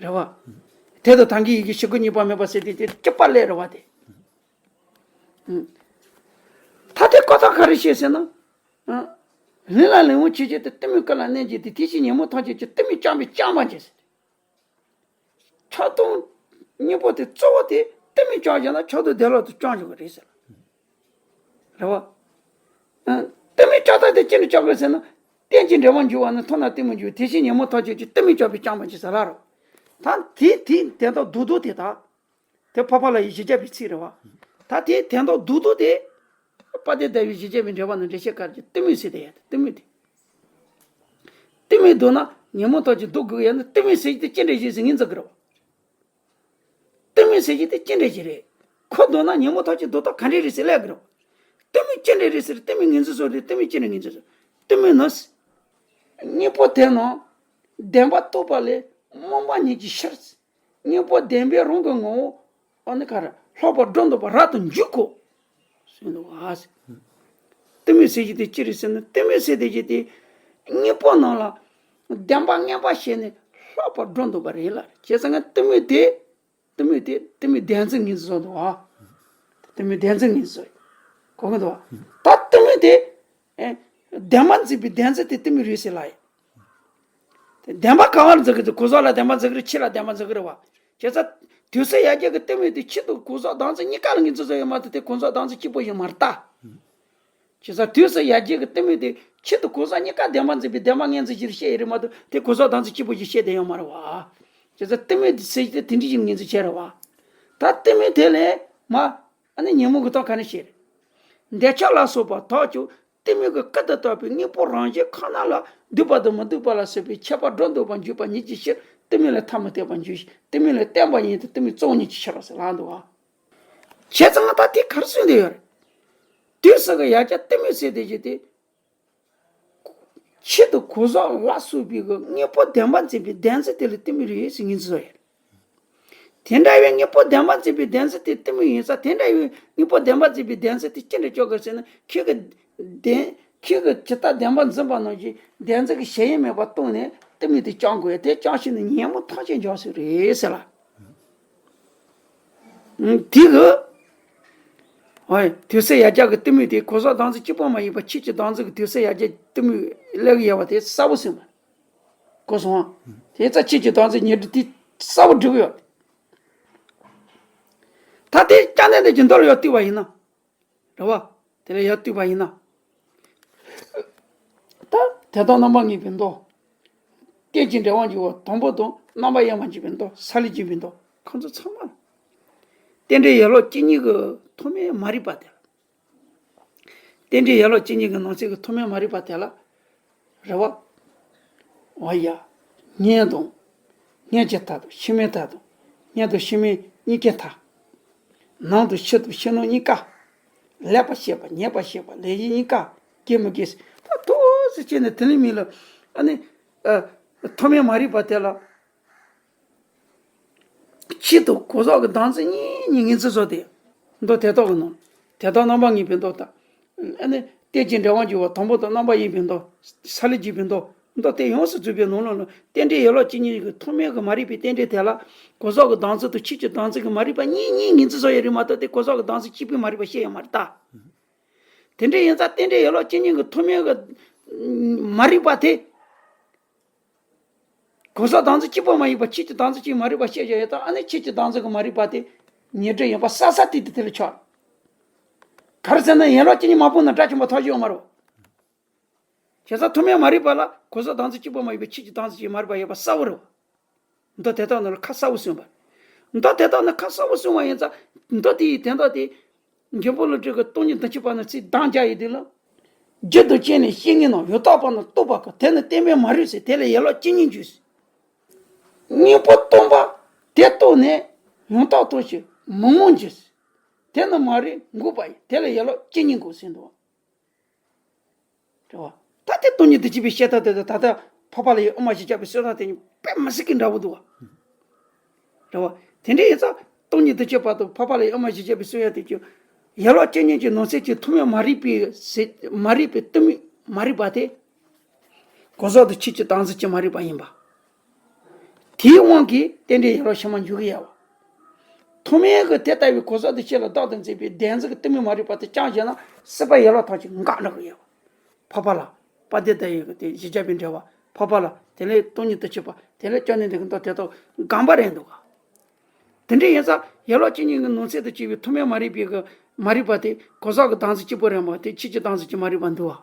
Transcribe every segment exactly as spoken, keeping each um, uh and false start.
རེད་བ། དེ་དང་ཐང་གི་ཡི་གེ་ཤེས་དགོས་གཉིས་པ་མེད་པ་ཟེར་དེ་དེ་སྐྱིད་པ་ལས་རེད་བ་དེ། ཨང་། ད་དེ་ཀོ་ཐག་ག་རེ་བཤད་ཟེར་ན། ཨང་། ལན་ལ་ལན་འོང་བྱེད་བྱེད་དེ་གཏི་མུག་ཀུན་ལ་གནས་བྱེད་དེ་དེ་བཞིན་ཉོན་མོངས་ཐམས་ཅད་ཀྱི་གཏི་མུག་བཅོམ་པའི་བཅོམ་པ་ཅན་ཟེར། ཆགས་སྡང་གཉིས་པོ་དེ་གཙོ་བོ་དེ་གཏི་མུག་བཅོམ་བྱས་ན་ཆགས་སྡང་བདེ་བླག་ཏུ་བཅོམ་འཇུག་གི་རེད་ཟེར། རེད་བ། ཨང་། གཏི་མུག་བཅོམ་ཐབས་དེ་ཅི་ནས་བཅོམ་དགོས་ཟེར་ན། རྟེན་ཅིང་འབྲེལ་བར་འབྱུང་བ་ནི་མཐོང་ན་གཏི་མུག་འགྱུར། དེ་བཞིན་ཉོན་མོངས་ཐམས་ཅད་ཀྱི་གཏི་མུག་བཅོམ་པའི་བཅོམ་པ་ཅན་ཟེར་ལ་རོ། ད་དེ་དེ་དེ་དག་རྡོག་རྡོག་དེ་དག་དེ་ཕ་ཕ་ལ་ཡི་བཞི་བརྒྱ་པའི་ཚིག་རེད་བ། ད་དེ་དེ་དག་རྡོག་རྡོག་དེ། དཔལ་ལྡན་ཟླ་བའི་བཞི་བརྒྱ་པའི་འགྲེལ་པ་ནང་འགྲེལ་བཤད་ག་རེ་གཏི་མུག་ཟེར་དེ་ཡ་གཏི་མུག་དེ། གཏི་མུག་ལྡོག་ན་ཉོན་མོངས་ཐམས་ཅད་ལྡོག་དགོས་ཡ་ནི་གཏི་མུག་ཟེར་གྱི་དེ་ཅི་འདྲ་ཞིག་ཟེར་ངེས་འཛིན་གི་རེད་བ། གཏི་མུག་ཟེར་གྱི་དེ་ཅི་འདྲ་ཞིག་རེད། ཁོ་ལྡོག་ན་ཉོན་མོངས་ཐམས་ཅད་ལྡོག་ཐབས་ག་འདྲ་རེད་ཟེར་ལབ་གི་རེད། གཏི་མུག་ཅི་འདྲ་རེད་ཟེར་གཏི་མུག་ངེས་འཛིན་སོགས་རེད། གཏི་མུག་ཅི་འདྲ་ངེས་འཛིན་སོགས། གཏི་མུག་ནི། གཉིས་པོ་དེ་རྣམས་བདེན་པར་རྟོགས་པ་ལས་རྨོངས་པ་ཉིད་ཀྱི་ཕྱིར། གཉིས་པོ་བདེན་པའི་རང་གི་ངོ་བོ། ཨ་ནི་ག་རེ་ལྷག་པར་སྒྲོ་འདོགས་པ་རབ་ཏུ་འཇུག་གོ། གསུངས་འདུག་བ། གཏི་མུག་ཟེར་གྱི་དེ་ཅི་རེད་ཟེར་ན་གཏི་མུག་ཟེར་དེ་ཅི་དེ། གཉིས་པོ་རྣམས་ལ་བདེན་པ་ངན་པ་ཤེས་ནས་ལྷག་པར་སྒྲོ་འདོགས་པ་རེད་ལ། བྱས་ཙང་ང་གཏི་མུག་དེ། གཏི་མུག་དེ་གཏི་མུག་བདེན་འཛིན་ངེས་འཛིན་སོགས་འདུག་བ། གཏི་མུག་བདེན་འཛིན་ངེས་འཛིན་སོགས། གོ་གི་འདུག་བ། ད་གཏི་མུག་དེ། ཨེ། བདེན་པ་འཛིན་པའི་བདེན་འཛིན་དེ་གཏི་མུག་རེད་ཟེར་ལ་ཡིན། དེ་བདེན་པ་ག་བར་འཛིན་གི་འདུག་གོ་ས་ལ་བདེན་པ་འཛིན་གི་རེད། ཕྱི་ལ་བདེན་པ་འཛིན་གི་རེད་བ། བྱས་ཙང་དུས་གསུམ་ཡ་གྱལ་གི་གཏི་མུག་དེ་ཕྱི་དང་གོ་ས་བདག་འཛིན་གཉིས་ཀ་ལ་ངེས་འཛིན་སོགས་ཡོད་མ་གཏོགས་དེ་གོ་ས་བདག་འཛིན་གཅིག་པོ་ཞིག་མ་རེད་ད། བྱས་ཙང་དུས་གསུམ་ཡ་གྱལ་གི་གཏི་མུག་དེ་ཕྱི་དང་གོ་ས་གཉིས་ཀ་བདེན་པ་འཛིན་པའི་བདེན་པ་ངེས་འཛིན་གྱི་རེད་བཤད་ཡོད་རེད་མ་གཏོགས་དེ་གོ་ས་བདག་འཛིན་གཅིག་པོ་ཞིག་བཤད་དེ་ཡོད་མ་རེད་བ། བྱས་ཙང་གཏི་མུག་དེ་ཟེར་གྱི་དེ་དེ་འདྲ་ཞིག་ངེས་འཛིན་བྱས་རེད་བ། ད་གཏི་མུག་དེ་ལས་མ། ཨ་ནི་ཉོན་མོངས་ཀྱི་དོན་ག་ནས་བཤད་རེད། འདོད་ཆགས་ལ་སོགས་པ་དག་ཀྱང་གཏི་མུག་གི་སྐུ་དང་བཏགས་པའི་དངོས་པོ་རང་བཞིན་ཁོ་ན་ལ་སྡུག་པ་དང་མི་སྡུག་པ་ལ་སོགས་པའི་ཁྱད་པར་སྒྲོ་འདོགས་པར་འཇུག་པ་ཉིད་ཀྱི་ཕྱིར་གཏི་མུག་ལས་ཐ་མི་དད་པར་འཇུག་ཅིང་གཏི་མུག་ལས་བརྟེན་པ་ཡིན་ཏེ་གཏི་མུག་གཙོ་བོ་ཉིད་ཀྱི་ཕྱིར་རོ་ཟེར་ལབ་འདུག་བ། བྱས་ཙང་ད་དེ་ག་རེ་གསུངས་བསྡད་ཡོད་རེད། དུས་གསུམ་གྱི་ཡ་གྱལ་གཏི་མུག་ཟེར་དེ་ཅི་དེ། ཕྱི་དང་གོ་ས་ལ་སོགས་པའི་གི་དངོས་པོ་བདེན་པར་འཛིན་པའི་བདེན་འཛིན་དེ་ལ་གཏི་མུག་རེད་ཟེར་ངེས་འཛིན་བཟོ་ཡོད། དེ་འདྲ་བའི་དངོས་པོ་བདེན་པར་འཛིན་པའི་བདེན་འཛིན་དེ་གཏི་མུག་ཡིན་ཙང་དེ་འདྲ་བའི་དངོས་པོ་བདེན་པར་འཛིན་པའི་བདེན་འཛིན་དེ་ཅི་འདྲ་བཅོ་དགོས་ཟེར་ན་ཁྱོད་ཀྱི་བདེན་ཁྱོད་ཀྱི་ཇི་ལྟར་བདེན་པར་འཛིན་པ་ནང་བཞིན་བདེན་འཛིན་གྱི་གཞལ་ཡས་མེད་པར་བཏང་ནས་གཏི་མུག་དེ་བཅོམ་དགོས་ཡ། དེ་བཅོམ་ཤེས་ན་ཉོན་མོངས་ཐམས་ཅད་འཇོམས་སུ་རེད་ཟེར་ལ། དེ་གི། ཨོ། དུས་གསུམ་ཡ་གྱལ་གི་གཏི་མུག་དེ་གོ་ས་བདག་འཛིན་གཅིག་པོ་མ་ཡིན་པར་ཕྱིས་ཀྱི་བདག་འཛིན་གྱི་དུས་གསུམ་ཡ་གྱལ་གཏི་མུག་སླེབས་ཀྱི་ཡོད་པ་དེ་གསལ་པོ་གསུངས་པ། གོ་སོང་ཨ། དེ་ཙམ་ཕྱིས་ཀྱི་བདག་འཛིན་ཉེར་སྦྱོར་དེ་གསལ་པོ་འགྲིག་གི་ཡོད། ད་དེ་བཅོམ་ལྡན་འདས་ཀྱི་མདོ་ལ་ཡར་བལྟས་པ་ཡིན་ན། རེད་བ། དེ་ལ་ཡར་བལྟས་པ་ཡིན་ན། ད་དེ་དག་རྣམ་པར་ངེས་པའི་མདོ། རྟེན་ཅིང་འབྲེལ་བར་འབྱུང་བ་དང་པོ་དང་རྣམ་པར་དབྱེ་བར་འབྱེད་པའི་མདོ། སལ་ལེར་འབྱེད་པའི་མདོ། ཁོ་ཚོ་ཚང་མ། རྟེན་འབྲེལ་ཡན་ལག་བཅུ་གཉིས་ཀྱི་ཐོག་མའི་མ་རིག་པ་དེ་ལ། རྟེན་འབྲེལ་ཡན་ལག་བཅུ་གཉིས་ཀྱི་ནང་གསེས་ཀྱི་ཐོག་མའི་མ་རིག་པ་དེ་ལ། རེད་བ། འོ་ཡ། གཉེན་དང་། གཉེན་གྱི་མཐའ་དང་ཕྱི་མའི་མཐའ་དང་། གཉེན་དང་ཕྱི་མའི་གཉིས་ཀའི་མཐའ། ནང་དང་ཕྱི་དང་ཕྱི་ནང་གཉིས་ཀ། ལེགས་པར་ཤེས་པ་ཉེས་པར་ཤེས་པ་ལས་གཞན་གཉིས་ཀ། དགེ་མི་དགེ་ཟེར། ད་ཏོག་ཙམ་བྱས་ནས་དེ་ལས་མིན་ལ། ཨ་ནི། ཨ། ཐོག་མའི་མ་རིག་པ་དེ་ལ། ཕྱི་དང་གོ་ས་གི་བདག་འཛིན་གཉིས་གཉིས་ངེས་འཛིན་བཟོ་སྟེ། མདོ་དེ་དག་གི་ནང་། དེ་དག་རྣམ་པར་ངེས་པའི་མདོ་དང་། ཨ་ནི། རྟེན་ཅིང་འབྲེལ་བར་འབྱུང་བ་དང་པོ་དང་རྣམ་པར་དབྱེ་བའི་མདོ། སལ་ལེར་འབྱེད་པའི་མདོ། མདོ་དེ་ཡོངས་སུ་རྫོགས་པའི་ནང་ལོགས་ལ་རྟེན་འབྲེལ་ཡན་ལག་བཅུ་གཉིས་ཀྱི་ཐོག་མའི་གི་མ་རིག་པའི་རྟེན་འབྲེལ་དེ་ལ། གོ་ས་གི་བདག་འཛིན་དང་ཕྱིས་ཀྱི་བདག་འཛིན་གྱི་མ་རིག་པ་གཉིས་གཉིས་ངེས་འཛིན་བཟོ་ཡ་རེད་མ་གཏོགས་དེ་གོ་ས་གི་བདག་འཛིན་གཅིག་པུའི་མ་རིག་པ་བཤད་ཡ་མ་རེད་ད། དེ་འདྲ་ཡིན་ཙང་རྟེན་འབྲེལ་ཡན་ལག་བཅུ་གཉིས་ཀྱི་ཐོག་མའི་གི་མ་རིག་པ་དེ། གོ་ས་བདག་འཛིན་གཅིག་པོ་མ་ཡིན་པར་ཕྱིས་ཀྱི་བདག་འཛིན་གཅིག་མ་རིག་པ་བཤད་བཞག་ཡོད་ཙང་ཨ་ནི་ཕྱིས་ཀྱི་བདག་འཛིན་གྱི་མ་རིག་པ་དེ་ཉེར་སྦྱོར་ཡིན་པ་གསལ་གསལ་ཏིག་ཏིག་དེ་ལ་ཆགས། ག་རེ་ཟེར་ན་ཡན་ལག་བཅུ་གཉིས་མ་སྤངས་ན་སྒྲ་ཆེན་པོ་ཐོགས་ཀྱི་ཡོད་མ་རེད། བྱས་ཙང་ཐོག་མའི་མ་རིག་པ་ལ་གོ་ས་བདག་འཛིན་གཅིག་པོ་མ་ཡིན་པར་ཕྱིས་ཀྱི་བདག་འཛིན་གཅིག་མ་རིག་པ་ཡོད་པ་གསལ་བོ་རེད། མདོ་དེ་དག་ནང་ལ་ཁ་གསལ་བོ་གསུངས་པ། མདོ་དེ་དག་ནི་ཁ་གསལ་བོ་གསུངས་པ་ཡིན་ཙང་མདོ་དེ་ཡི་དོན་དག་དེ། མགོན་པོ་ཀླུ་སྒྲུབ་ཀྱི་སྟོང་ཉིད་བདེ་ཆེན་པ་ནི་ཚིག་གདངས་རྒྱག་ཡི་དེ་ལ། རྒྱུ་དང་རྐྱེན་ནི་བཤེས་གཉེན་ནོ། ཡང་དག་པར་ནི་རྟོགས་པ་ཀུན། དེ་ནི་བསྟན་པའི་མ་རིག་ཟེར། དེ་ལས་ཡན་ལག་བཅུ་གཉིས་འབྱུང་ཟེར། དངོས་པོ་སྟོང་པ་དེ་རྟོགས་ནས་ཡང་དག་རྟོགས་ཤིང་མི་རྨོངས་འགྱུར་ཟེར། དེ་ནི་མ་རིག་འགོག་པ་ཡིན། དེ་ལས་ཡན་ལག་བཅུ་གཉིས་འགོག་ཟེར་འདུག་རེད་བ། ད་དེ་སྟོང་ཉིད་བདེ་ཆེན་པའི་བཤད་ཐབས་དེ་དང་ད་ལྟ་འཕགས་པ་ལྷ་ཡི་དབུ་མ་བཞི་བརྒྱ་པའི་གསུང་ཐབས་དེ་གཉིས་དཔེ་མི་སྲིད་ཀྱི་འདྲ་བོ་འདུག་བ། རེད་བ། དེ་འདྲ་ཡིན་ཙང་སྟོང་ཉིད་བདེ་ཆེན་པ་དང་འཕགས་པ་ལྷ་ཡི་དབུ་མ་བཞི་བརྒྱ་པའི་གསུང་ཡ་དེ་ཀྱང་ཡན་ལག་བཅུ་གཉིས་ཀྱི་ནང་གསེས་ཀྱི་ཐོག་མའི་མ་རིག་པའི་ཟེར་མ་རིག་པའི་གཏི་མུག་མ་རིག་པ་དེ། གོ་ས་དང་ཕྱིས་ཀྱི་བདག་འཛིན་གྱི་མ་རིག་པ་ཡིན་པ། དེའི་དབང་གིས་རྟེན་འབྲེལ་ཡན་ལག་ཕྱི་མ་འཇུག་གི་ཡོད་པ། ཐོག་མའི་གི་དེ་ལྟ་བུའི་གོ་ས་དེ་ཕྱི་ལ་བདག་ཏུ་འཛིན་པའི་བདེན་འཛིན་གྱི་གཏི་མུག་མ་རིག་པ་དེ་བཅངས་བྱས་ན་སྲིད་པ་ཡན་ལག་ཐམས་ཅད་འགག་འགྲོ་གི་ཡོད་པ། འཕགས་པ་ལ། དཔལ་ལྡན་ཟླ་བའི་གི་དེ་བཞི་བརྒྱ་པའི་འགྲེལ་པ། འཕགས་པ་ལ། དེ་ལས་སྟོང་ཉིད་དུ་གཅིག་པ། དེ་ལས་སྐྱབས་གནས་འདི་གི་མདོ་དེ་དག་འགག་པ་རེད་འདུག་ག། དེ་འདྲ་ཡིན་ཙང་ཡན་ལག་བཅུ་གཉིས་ཀྱི་ནང་ཚན་དུ་བཅུག་པའི་ཐོག་མའི་མ་རིག་པའི་གི་མ་རིག་པ་དེ་གོ་ས་གི་བདག་འཛིན་གཅིག་པུ་རེད་མ་གཏོགས་ཕྱིས་ཀྱི་བདག་འཛིན་གྱི་མ་རིག་པ་འདུག་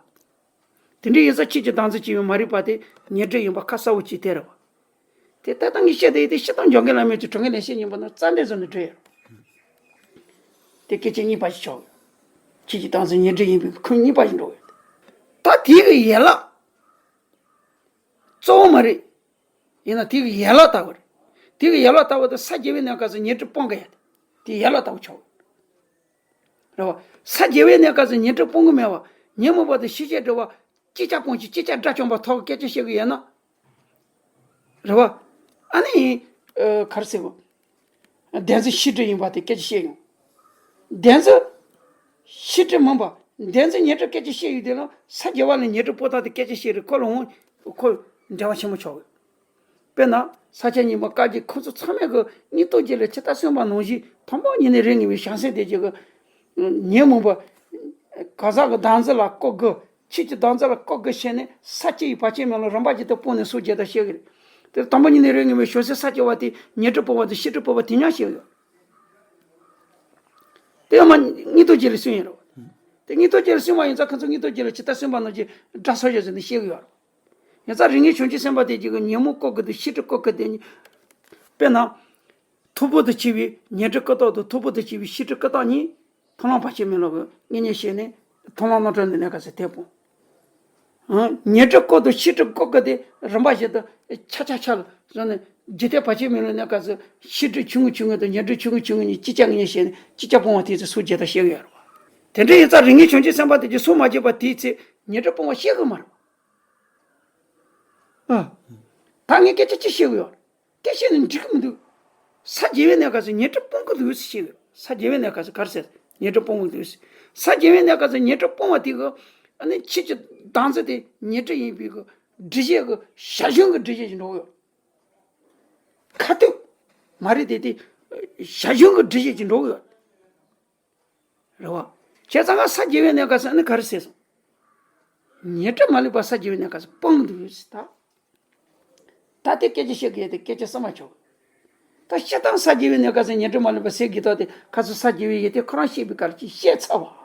ག། དེ་འདྲ་ཡིན་ཙང་ཕྱིས་ཀྱི་བདག་འཛིན་གྱི་མ་རིག་པ་དེ་ཉོན་སྒྲིབ་ཡིན་པ་ཁ་གསལ་པོ་ཅིག་དེ་རེད་བ། དེ་ལྟ་སྟངས་ཀྱི་བཤད་དེ་ཡིན་ཏེ་སྤྱིར་བཏང་འཇམ་མགོན་བླ་མའི་ཚུལ་དྲང་ངེས་ལེགས་བཤད་སྙིང་པོ་ན་རྩ་འགྲེལ་ཟེར་ནས་འགྲོ་ཡོད། དེ་སྐད་ཅིག་གཉིས་པ་ཞིག་ཆགས་ཡོད། ཕྱིས་ཀྱི་བདག་འཛིན་ཉོན་སྒྲིབ་ཡིན་པའི་ཁུངས་གཉིས་པ་ཞིག་འགྲོ་ཡོད། ད་དེ་གི་ཡན་ལག་གཙོ་བོ་མ་རེད། ཡིན་ན་དེ་གི་ཡན་ལག་ལྟ་བུ་རེད། དེ་གི་ཡན་ལག་ལྟ་བུ་དེ་ས་བརྒྱད་པའི་གནས་སྐབས་སུ་ཉོན་སྒྲིབ་སྤོང་གི་ཡ་དེ། དེ་ཡན་ལག་ལྟ་བུ་ཆགས་ཡོད། རེད་བ། ས་བརྒྱད་པའི་གནས་སྐབས་སུ་ཉོན་སྒྲིབ་སྤོང་གི་མེད་བ། ཉོན་མོངས་པ་དང་ཤེས་བྱའི་སྒྲིབ་པ་ཅི་བྱ་སྤོང་ཞིང་ཅི་བྱ་དགྲ་བཅོམ་པ་ཐོབ་ཀྱི་སྐད་ཆ་བཤད་གི་ཡོད་ན། རེད་བ། ཨ་ནི། ཨ། ག་རེ་ཟེར་བ། བདེན་འཛིན་ཤེས་སྒྲིབ་ཡིན་པ་དེ་སྐད་ཆ་བཤད་ཡོང་། བདེན་འཛིན་ཤེས་སྒྲིབ་མིན་པ། བདེན་འཛིན་ཉོན་སྒྲིབ་སྐད་ཆ་བཤད་ཡོང་དུས་ལ་ས་བརྒྱད་པ་ལ་ཉོན་སྒྲིབ་སྤོང་སྟངས་དེ་སྐད་ཆ་བཤད་རེད། ཁོ་ལ་འོང་། ཁོ་འབྲེལ་བ་ཆེན་པོ་ཆགས་ཡོད། དཔེར་ན། ས་སྐྱ་རྙིང་པ་བཀའ་བརྒྱུད་ཁོ་ཚོ་ཚང་མས་གི་སྙིང་སྟོབས་རྒྱས་ལ་ཇི་ལྟར་གསུངས་པ་ནང་བཞིན་དང་པོ་ཉིད་ནས་རིགས་ངེས་པའི་བྱང་སེམས་དེ་གྱིས་གི་ཉོན་མོངས་པ་གང་ཟག་གི་བདག་འཛིན་ལ་བཀག་གི། ཕྱིས་ཀྱི་བདག་འཛིན་ལ་བཀག་གི་བྱས་ནས་ས་བཅད་པའི་བར་ཆད་མེད་ལ་རིམ་པ་བཞིན་དུ་སྤོང་ནས་སོ་བརྒྱད་དུ་བཤད་གི་རེད། དེ་དང་པོ་ཉིད་ནས་རིགས་ངེས་པའི་བྱང་སེམས་ས་བཅད་པ་དེ་ཉོན་སྒྲིབ་སྤོང་བ་དང་ཤེས་སྒྲིབ་སྤོང་བ་དེ་མཉམ་བཤད་ཡོད། དེ་ཡང་མ་སྙིང་སྟོབས་རྒྱས་ལ་གསུངས་ཡིན་རོ། དེ་སྙིང་སྟོབས་རྒྱས་ལ་གསུངས་པ་ཡིན་ཙང་ཁོ་ཚོ་སྙིང་སྟོབས་རྒྱས་ལ་ཇི་ལྟར་གསུངས་པ་ནང་བཞིན་སྒྲ་སོར་བཞག་ཟེར་ནས་བཤད་གི་ཡོད་རེད། ཡིན་ཙང་རིགས་ངེས་བྱང་ཆུབ་སེམས་དཔའ་དེ་གྱིས་གི་ཉོན་མོངས་བཀག་གི་དང་ཤེས་སྒྲིབ་བཀག་གི་དེ་གཉིས། དཔེར་ན། མཐུ་པོ་དང་བཅས་པའི་ཉོན་སྒྲིབ་བཀག་སྟངས་དང་མཐུ་པོ་དང་བཅས་པའི་ཤེས་སྒྲིབ་བཀག་སྟངས་གཉིས། མཐོང་ལམ་བར་ཆད་མེད་ལ་གི་མངོན་དུ་བྱས་ནས་མཐོང་ལམ་རྣམ་གྲོལ་གྱི་གནས་སྐབས་སུ་དེ་སྤོང་། ཨང་། ཉོན་སྒྲིབ་བཀག་དང་ཤེས་སྒྲིབ་བཀག་གི་དེ་རིམ་པ་བཞིན་དུ་ཆ་ཆ་ཆ་ལ་བཟོས་ནས་འཇིག་རྟེན་བར་ཆད་མེད་ལ་གནས་སྐབས་སུ་ཤེས་སྒྲིབ་ཆུང་ངུ་ཆུང་ངུ་དང་ཉོན་སྒྲིབ་ཆུང་ངུ་ཆུང་ངུ་གཉིས་ཅིག་ཅར་མངོན་དུ་བྱས་ནས་ཅིག་ཅར་སྤོང་བ་དེ་ཚོ་སོ་བརྒྱད་དུ་བཤད་གི་ཡོད་རེད་བ། དེ་འདྲ་ཡིན་ཙང་རིགས་ངེས་བྱང་ཆུབ་སེམས་དཔའ་དེ་གྱིས་སོ་མ་བརྒྱད་པ་དེའི་ཚེ་ཉོན་སྒྲིབ་སྤོང་བ་བཤད་གི་མ་རེད་བ། ཨ། ད་ངས་སྐད་ཆ་ཅི་བཤད་གི་ཡོད་རེད། དེ་བཤད་ནས་འགྲིག་གི་མི་འདུག། ས་བརྒྱད་པའི་གནས་སྐབས་སུ་ཉོན་སྒྲིབ་སྤོང་གི་འདུག་ཟེར་བཤད་གི་ཡོད། ས་བརྒྱད་པའི་གནས་སྐབས་སུ་ག་རེ་ཟེར། ཉོན་སྒྲིབ་སྤོང་གི་འདུག་ཟེར། ས་བརྒྱད་པའི་གནས་སྐབས་སུ་ཉོན་སྒྲིབ་སྤོང་བ་དེ་གི། ཨ་ནི་ཕྱིས་ཀྱི་བདག་འཛིན་དེ་ཉོན་སྒྲིབ་ཡིན་པའི་གི་སྒྲིབ་བྱེད་གི་ཞར་བྱུང་གི་སྒྲིབ་བྱེད་ཅིག་འགྲོ་གི་ཡོད། ཁ་ཐུག་མ་རེད་དེ་དེ། ཞར་བྱུང་གི་སྒྲིབ་བྱེད་ཅིག་འགྲོ་གི་ཡོད། རེད་བ། བྱས་ཙང་ང་ས་བརྒྱད་པའི་གནས་སྐབས་སུ་ཨ་ནི་ག་རེ་ཟེར་སོང་། ཉོན་སྒྲིབ་མ་ལུས་པ་ས་བརྒྱད་པའི་གནས་སྐབས་སུ་སྤོང་གི་འདུག་ཟེར་ད། ད་དེ་སྐད་ཆ་བཤད་གི་ཡོད་དེ་སྐད་ཆ་གསར་མ་ཆོག། ད་སྤྱིར་བཏང་ས་བརྒྱད་པའི་གནས་སྐབས་སུ་ཉོན་སྒྲིབ་མ་ལུས་པ་ཟེར་གི་ད་དེ་ཁ་སང་ས་བརྒྱད་པའི་ཡོན་ཏན་ཁོ་རང་བཤད་པའི་སྐབས་ཀྱི་བཤད་ཚར་བ།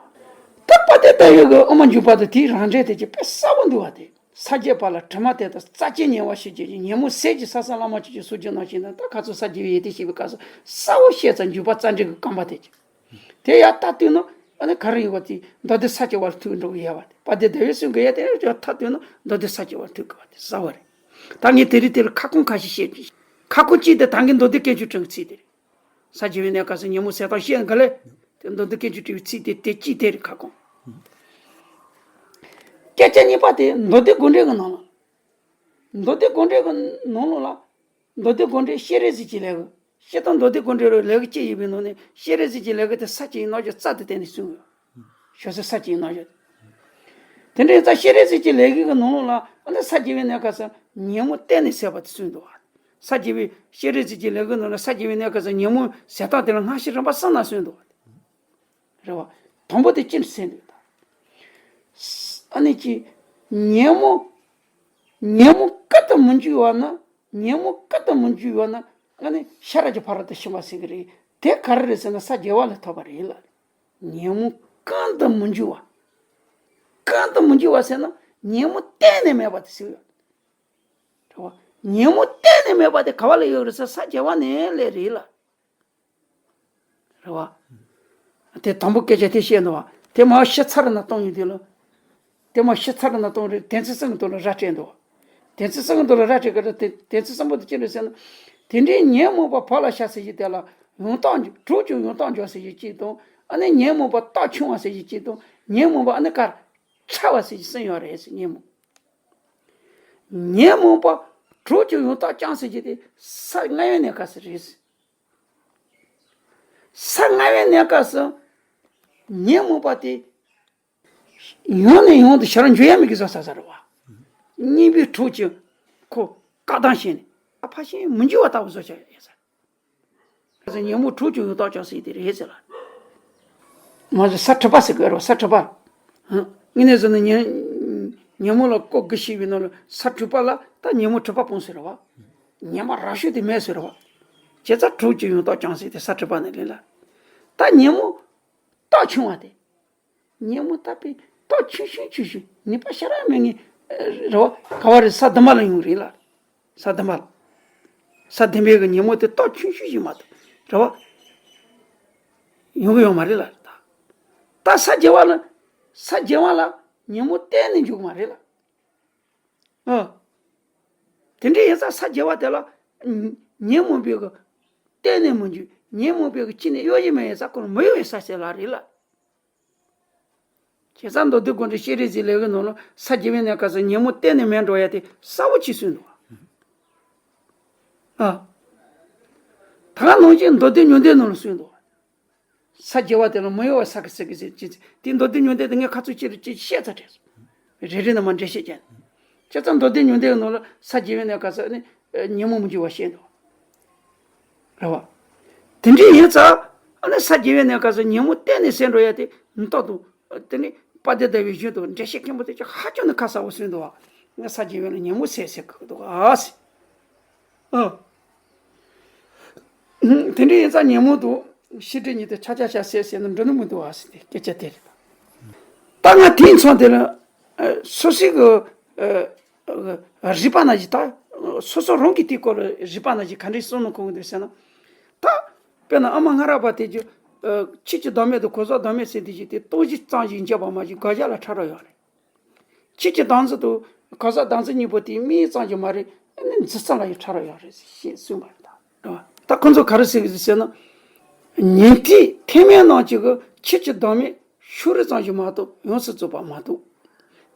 ད་དཔལ་ལྡན་ཟླ་བའི་གི་དབུ་མ་འཇུག་པ་དང་དེའི་རང་འགྲེལ་དེ་ཅིག་དཔེ་གསལ་པོ་འདུག་བ་དེ། ས་བརྒྱད་པ་ལ་དྲི་མ་དེ་དག་རྩ་ཆེན་ཉེ་བར་ཞི་བྱེད་ཅིང་ཉོན་མོངས་ཟད་ཀྱི་ས་གསུམ་བླ་མ་མཆོག་གིས་སོ་བརྒྱད་གནང་ཞིང་ན། ད་ཁ་སང་ས་བརྒྱད་པའི་ཡོན་ཏན་བཤད་པའི་སྐབས་སུ་གསལ་པོ་བཤད་ཚར། འཇུག་པ་རྩ་འགྲེལ་གྱི་རྐང་པ་དེ་ཅིག། དེ་ཡར་ལྟ་དུས་ན་ཨ་ནི་ག་རེ་ཡོད་པ་དེ་མདོ་སྡེ་ས་བྱེ་བ་ལ་ཐུག་འགྲོ་གི་ཡོད་པ་དེ། དཔལ་ལྡན་ཟླ་བས་གསུང་གི་ཡོད་དེ་ཡར་ལྟ་དུས་ན་མདོ་སྡེ་ས་བྱེ་བ་ལ་ཐུག་གི་ཡོད་པ་དེ་གསལ་པོ་རེད། ད་ངས་དེ་རིང་དེ་ལ་ཁ་སྐོང་ཁ་ཤས་བཤད་རྒྱུ། ཁ་སྐོང་གཅིག་དེ་ད་གིན་མདོ་སྡེ་དཀོན་མཆོག་སྤྲུལ་པའི་ཚིག་དེ་རེད། ས་བརྒྱད་པའི་གནས་སྐབས་སུ་ཉོན་མོངས་ཟད་དང་ཤེས་ག་ལེ། དེ་མདོ་སྡེ་དཀོན་མཆོག་སྤྲུལ་པའི་ཚིག་དེ་དེ་གཅིག་དེ་རེད་ཁ་སྐོང་། སྐད་ཆ་གཉིས་པ་དེ་མདོ་སྡེ་དགོངས་འགྲེལ་གྱི་ནང་ལ། མདོ་སྡེ་དགོངས་འགྲེལ་གྱི་ནང་ལོགས་ལ། མདོ་སྡེ་དགོངས་འགྲེལ་སྤྱན་རས་གཟིགས་ཀྱི་ལས་ཀྱི། སྤྱིར་བཏང་མདོ་སྡེ་དགོངས་འགྲེལ་ལ་ལས་ཀྱི་བཅུ་ཡོད་པའི་ནང་ནས་སྤྱན་རས་གཟིགས་ཀྱི་ལས་ཀྱི་དེ་ས་བཅད་ཀྱི་རྣལ་འབྱོར་རྩ་དང་བརྟེན་ནས་གསུངས་ཡོད། བྱང་སེམས་ས་བཅད་ཀྱི་རྣལ་འབྱོར། དེ་འདྲ་ཡིན་ཙང་སྤྱན་རས་གཟིགས་ཀྱི་ལས་ཀྱི་གི་ནང་ལོགས་ལ་ཨ་ནི་ས་བརྒྱད་པའི་གནས་སྐབས་སུ་ཉོན་མོངས་གཏན་ནས་ཟད་པ་དེ་གསུངས་འདུག་བ། ས་བརྒྱད་པའི་སྤྱན་རས་གཟིགས་ཀྱི་ལས་ཀྱི་ནང་ལ་ས་བརྒྱད་པའི་གནས་སྐབས་སུ་ཉོན་མོངས་ཟད་སྟངས་དེ་ལ་སྔ་ཕྱི་རིམ་པ་གསུམ་ན་གསུངས་འདུག་བ། རེད་བ། དང་པོ་དེ་ཅི་འདྲ་ཟེར་འདུག་ད། ཨ་ནི་ཅི། ཉོན་མོངས། ཉོན་མོངས་ཀུན་ཏུ་མི་འགྱུར་བ་ནི། ཉོན་མོངས་ཀུན་ཏུ་མི་འགྱུར་བ་ནི། ཨ་ནི་ཤེས་རབ་ཀྱི་ཕ་རོལ་ཏུ་ཕྱིན་པ་ཟེར་གི་རེད། དེ་ག་རེ་རེད་ཟེར་ན་ས་བརྒྱད་པ་ལ་ཐོབ་པ་རེད་ལ། ཉོན་མོངས་ཀུན་ཏུ་མི་འགྱུར་བ། ཀུན་ཏུ་མི་འགྱུར་བ་ཟེར་ན་ཉོན་མོངས་གཏན་ནས་མེད་པ་དེ་ཟེར་ཡོད། རེད་བ། ཉོན་མོངས་གཏན་ནས་མེད་པ་དེ་ག་བ་ལ་ཡོད་རེད་ཟེར་ས་བརྒྱད་པ་ནས་སླེབས་རེད་ལ། རེད་བ། དེ་དང་པོ་སྐད་ཆ་དེ་བཤད་འདུག་བ། དེ་མར་ཕྱི་ཚར་ན་གཏོང་ཡིན་དུས་ལ། དེ་མར་ཕྱི་ཚར་ན་གཏོང་རེད། དོན་ཚན་གསུམ་གྱི་ཐོག་ལ་ར་སྤྲད་འདུག་བ། དོན་ཚན་གསུམ་གྱི་ཐོག་ལ་ར་སྤྲད་ག་རེ་དེ་དོན་ཚན་གསུམ་པོ་དེ་ཅི་རེད་ཟེར་ན། དེ་འདྲའི་ཉོན་མོངས་པ་བག་ལ་ཞ་ཟེར་གྱི་དེ་ལ་ཡང་དག་འཇོག་གྲོགས་ཀྱང་ཡང་དག་འཇོག་ཟེར་གྱི་གཅིག་དང་། ཨ་ནི་ཉོན་མོངས་པ་རྟགས་ཆུང་བ་ཟེར་གྱི་གཅིག་དང་། ཉོན་མོངས་པ་ཨ་ནི་ཀར་ཕྲ་བ་ཟེར་གྱི་གསུམ་ཡོད་རེད་ཟེར། ཉོན་མོངས། ཉོན་མོངས་པ་གྲོགས་ཀྱང་ཡང་དག་ཀྱང་ཟེར་གྱི་དེ་ས་ལྔ་པའི་གནས་སྐབས་སུ་རེད་ཟེར། ས་ལྔ་པའི་གནས་སྐབས་སུ་ཉོན་མོངས་པ་དེ་ཡང་ནས་ཡང་དུ་ཞར་འཇུག་ཡ་མི་དགོས་ས་ས་ས་རེད་བ། གཉིས་པའི་གྲོགས་ཀྱིས་ཁོ་བཀག་སྡོམ་བྱས་ནས། ཕར་ཕྱིན་མི་འགྱུར་བ་ལྟ་བུ་བཟོ་བྱ་ཡོད་ས། ཉོན་མོངས་དྲུག་ཀྱི་ཡོངས་རྟོག་ཀྱང་ཟེར་དེ་རེད་ཟེར་ལ། མ་གཞི་ས་གྲུབ་པ་ཟེར་དགོས་རེད་བ། ས་གྲུབ་པ། དངོས་གནས་བཟོས་ན་ཉོན་ཉོན་མོངས་ལ་ཀོ་དགུ་ཞེས་པའི་ནང་ལ་ས་གྲུབ་པ་ལ་ད་ཉོན་མོངས་གྲུབ་པ་སྤངས་ཟེར་བ། ཉོན་མོངས་རང་ཤུགས་དེ་མེད་ཟེར་བ། བྱས་ཙང་དྲུག་ཀྱི་ཡོངས་རྟོག་ཀྱང་ཟེར་དེ་ས་གྲུབ་པ་ནས་ལེན་ལ། ད་ཉོན་མོངས་སྟོབས་ཆུང་བ་དེ། ཉོན་མོངས་དག་པའི་སྟོབས་ཆུང་ཆུང་ཆུང་ཆུང་ནུས་པ་ཞེ་དྲག་མེད་ངེས་རེད་བ། ག་བ་རེད། ས་དུ་མ་ལ་ཡོང་རེད་ལ། ས་དུ་མ་ལ། ས་དུ་མའི་གི་ཉོན་མོངས་དེ་སྟོབས་ཆུང་ཆུང་ཞིག་མ་གཏོགས་རེད་བ། ཡོང་གི་ཡོད་མ་རེད་ལ། ད་ས་རྒྱས་པ་ལ། ས་རྒྱས་པ་ལ་ཉོན་མོངས་གཏན་ནས་འཇུག་མ་རེད་ལ། ཨ། དེ་འདྲ་ཡིན་ཙང་ས་རྒྱས་པ་དེ་ལ་ཉོན་མོངས་པའི་གི་གཏན་ནས་མི་འཇུག་ཉོན་མོངས་པའི་གི་ཅི་ནས་གཡོ་ཞིག་མེད་ཡིན་ཙང་ཁོ་མི་གཡོ་བའི་ས་ཞིག་ལ་རེད་ལ། བྱས་ཙང་མདོ་སྡེ་དགོངས་འགྲེལ་ཤེས་རིག་ཟེར་ལས་ཀའི་ནང་ལ་ས་རྒྱས་པའི་གནས་སྐབས་སུ་ཉོན་མོངས་གཏན་ནས་མེད་འགྲོ་ཡ་དེ་གསལ་པོ་ཅིག་གསུངས་འདུག་ཨ། ད་ག་ནང་བཞིན་མདོ་སྡེ་ཉུང་འདས་ནང་ལ་གསུངས་འདུག་ས་རྒྱས་པ་དེ་ལ་མི་གཡོ་བའི་ས་གི་ས་གི་ཟེར་གྱི་དེ་མདོ་སྡེ་ཉུང་འདས་དེ་ངས་ཁ་ཚུགས་ཅི་རུ་ཅི་བཤད་ཚར་བྲལ་སོང་། རེ་རེ་ནས་མར་འགྲེལ་བཤད་བརྒྱབ། བྱས་ཙང་མདོ་སྡེ་ཉུང་འདས་ནང་ལ་ས་རྒྱས་པའི་གནས་སྐབས་སུ་ནི་ཉོན་མོངས་མི་འཇུག་པ་བཤད་འདུག་རེད་བ། དེ་འདྲ་ཡིན་ཙང་ཨ་ནི་ས་རྒྱས་པའི་གནས་སྐབས་སུ་ཉོན་མོངས་གཏན་ནས་ཟད་འགྲོ་ཡ་དེ་མི་རྟག་ཏུ། དེ་ནི་དཔལ་ལྡན་ཟླ་བའི་གཞུང་དང་འགྲེལ་བཤད་མཁན་པོ་དེ་ཚོས་ཧ་ཅང་ནས་ཁ་གསལ་པོ་གསུངས་འདུག་བ། ང་ས་རྒྱས་པའི་ལ་ཉོན་མོངས་ཟད་ཟེར་གི་འདུག་ཨ་སི། ཨ། དེ་འདྲ་ཡིན་ཙང་ཉོན་མོངས་དང་ཤེས་སྒྲིབ་གཉིས་དེ་ཆ་ཆ་ཆ་ཟད་ཟེར་ན་འགྲོ་ནི་མི་འདུག་ཨ་སི། དེ་སྐད་ཆ་དེ་རེད། ད་ང་དེའི་མཚོན་དེ་ལ། ཨ། སོ་སོའི་གི། ཨ། རིག་པ་ནང་བཞིན་ད། སོ་སོ་རང་གི་དེའི་སྐོར་ལ་རིག་པ་ནང་བཞིན་ག་འདྲའི་བསམ་བློ་འཁོར་གི་འདུག་ཟེར་ན། ད། དཔེར་ན་ཨ་མ་སྔ་རབས་པ་དེ་ཚོས། ཨ། ཆོས་ཀྱི་བདག་མེད་དང་གང་ཟག་བདག་མེད་ཟེར་དེ་ཅིག་དེ་སྟོང་གཞི་ཙམ་ཞིག་འཇོག་པ་མ་གཞི་དགག་བྱ་ལ་ཕྲ་རགས་ཡོད་རེད། ཆོས་ཀྱི་བདག་འཛིན་དང་གང་ཟག་བདག་འཛིན་གཉིས་པོ་དེ་དམིགས་ཙམ་ཞིག་མ་རེད། ཨ་ནི་འཛིན་སྟངས་ལ་ཡང་ཕྲ་རགས་ཡོད་རེད་ཞེས་གསུངས་པ་རེད་ད། ད་ཁོ་ཚོ་ག་རེ་ཟེར་གི་འདུག་ཟེར་ན། ཉན་ཐོས་ཐེག་དམན་རྣམས་ཀྱིས་ཆོས་ཀྱི་བདག་མེད་ཕྱོགས་རིས་ཙམ་ཞིག་མ་གཏོགས་ཡོངས་སུ་རྫོགས་པ་མ་རྟོགས།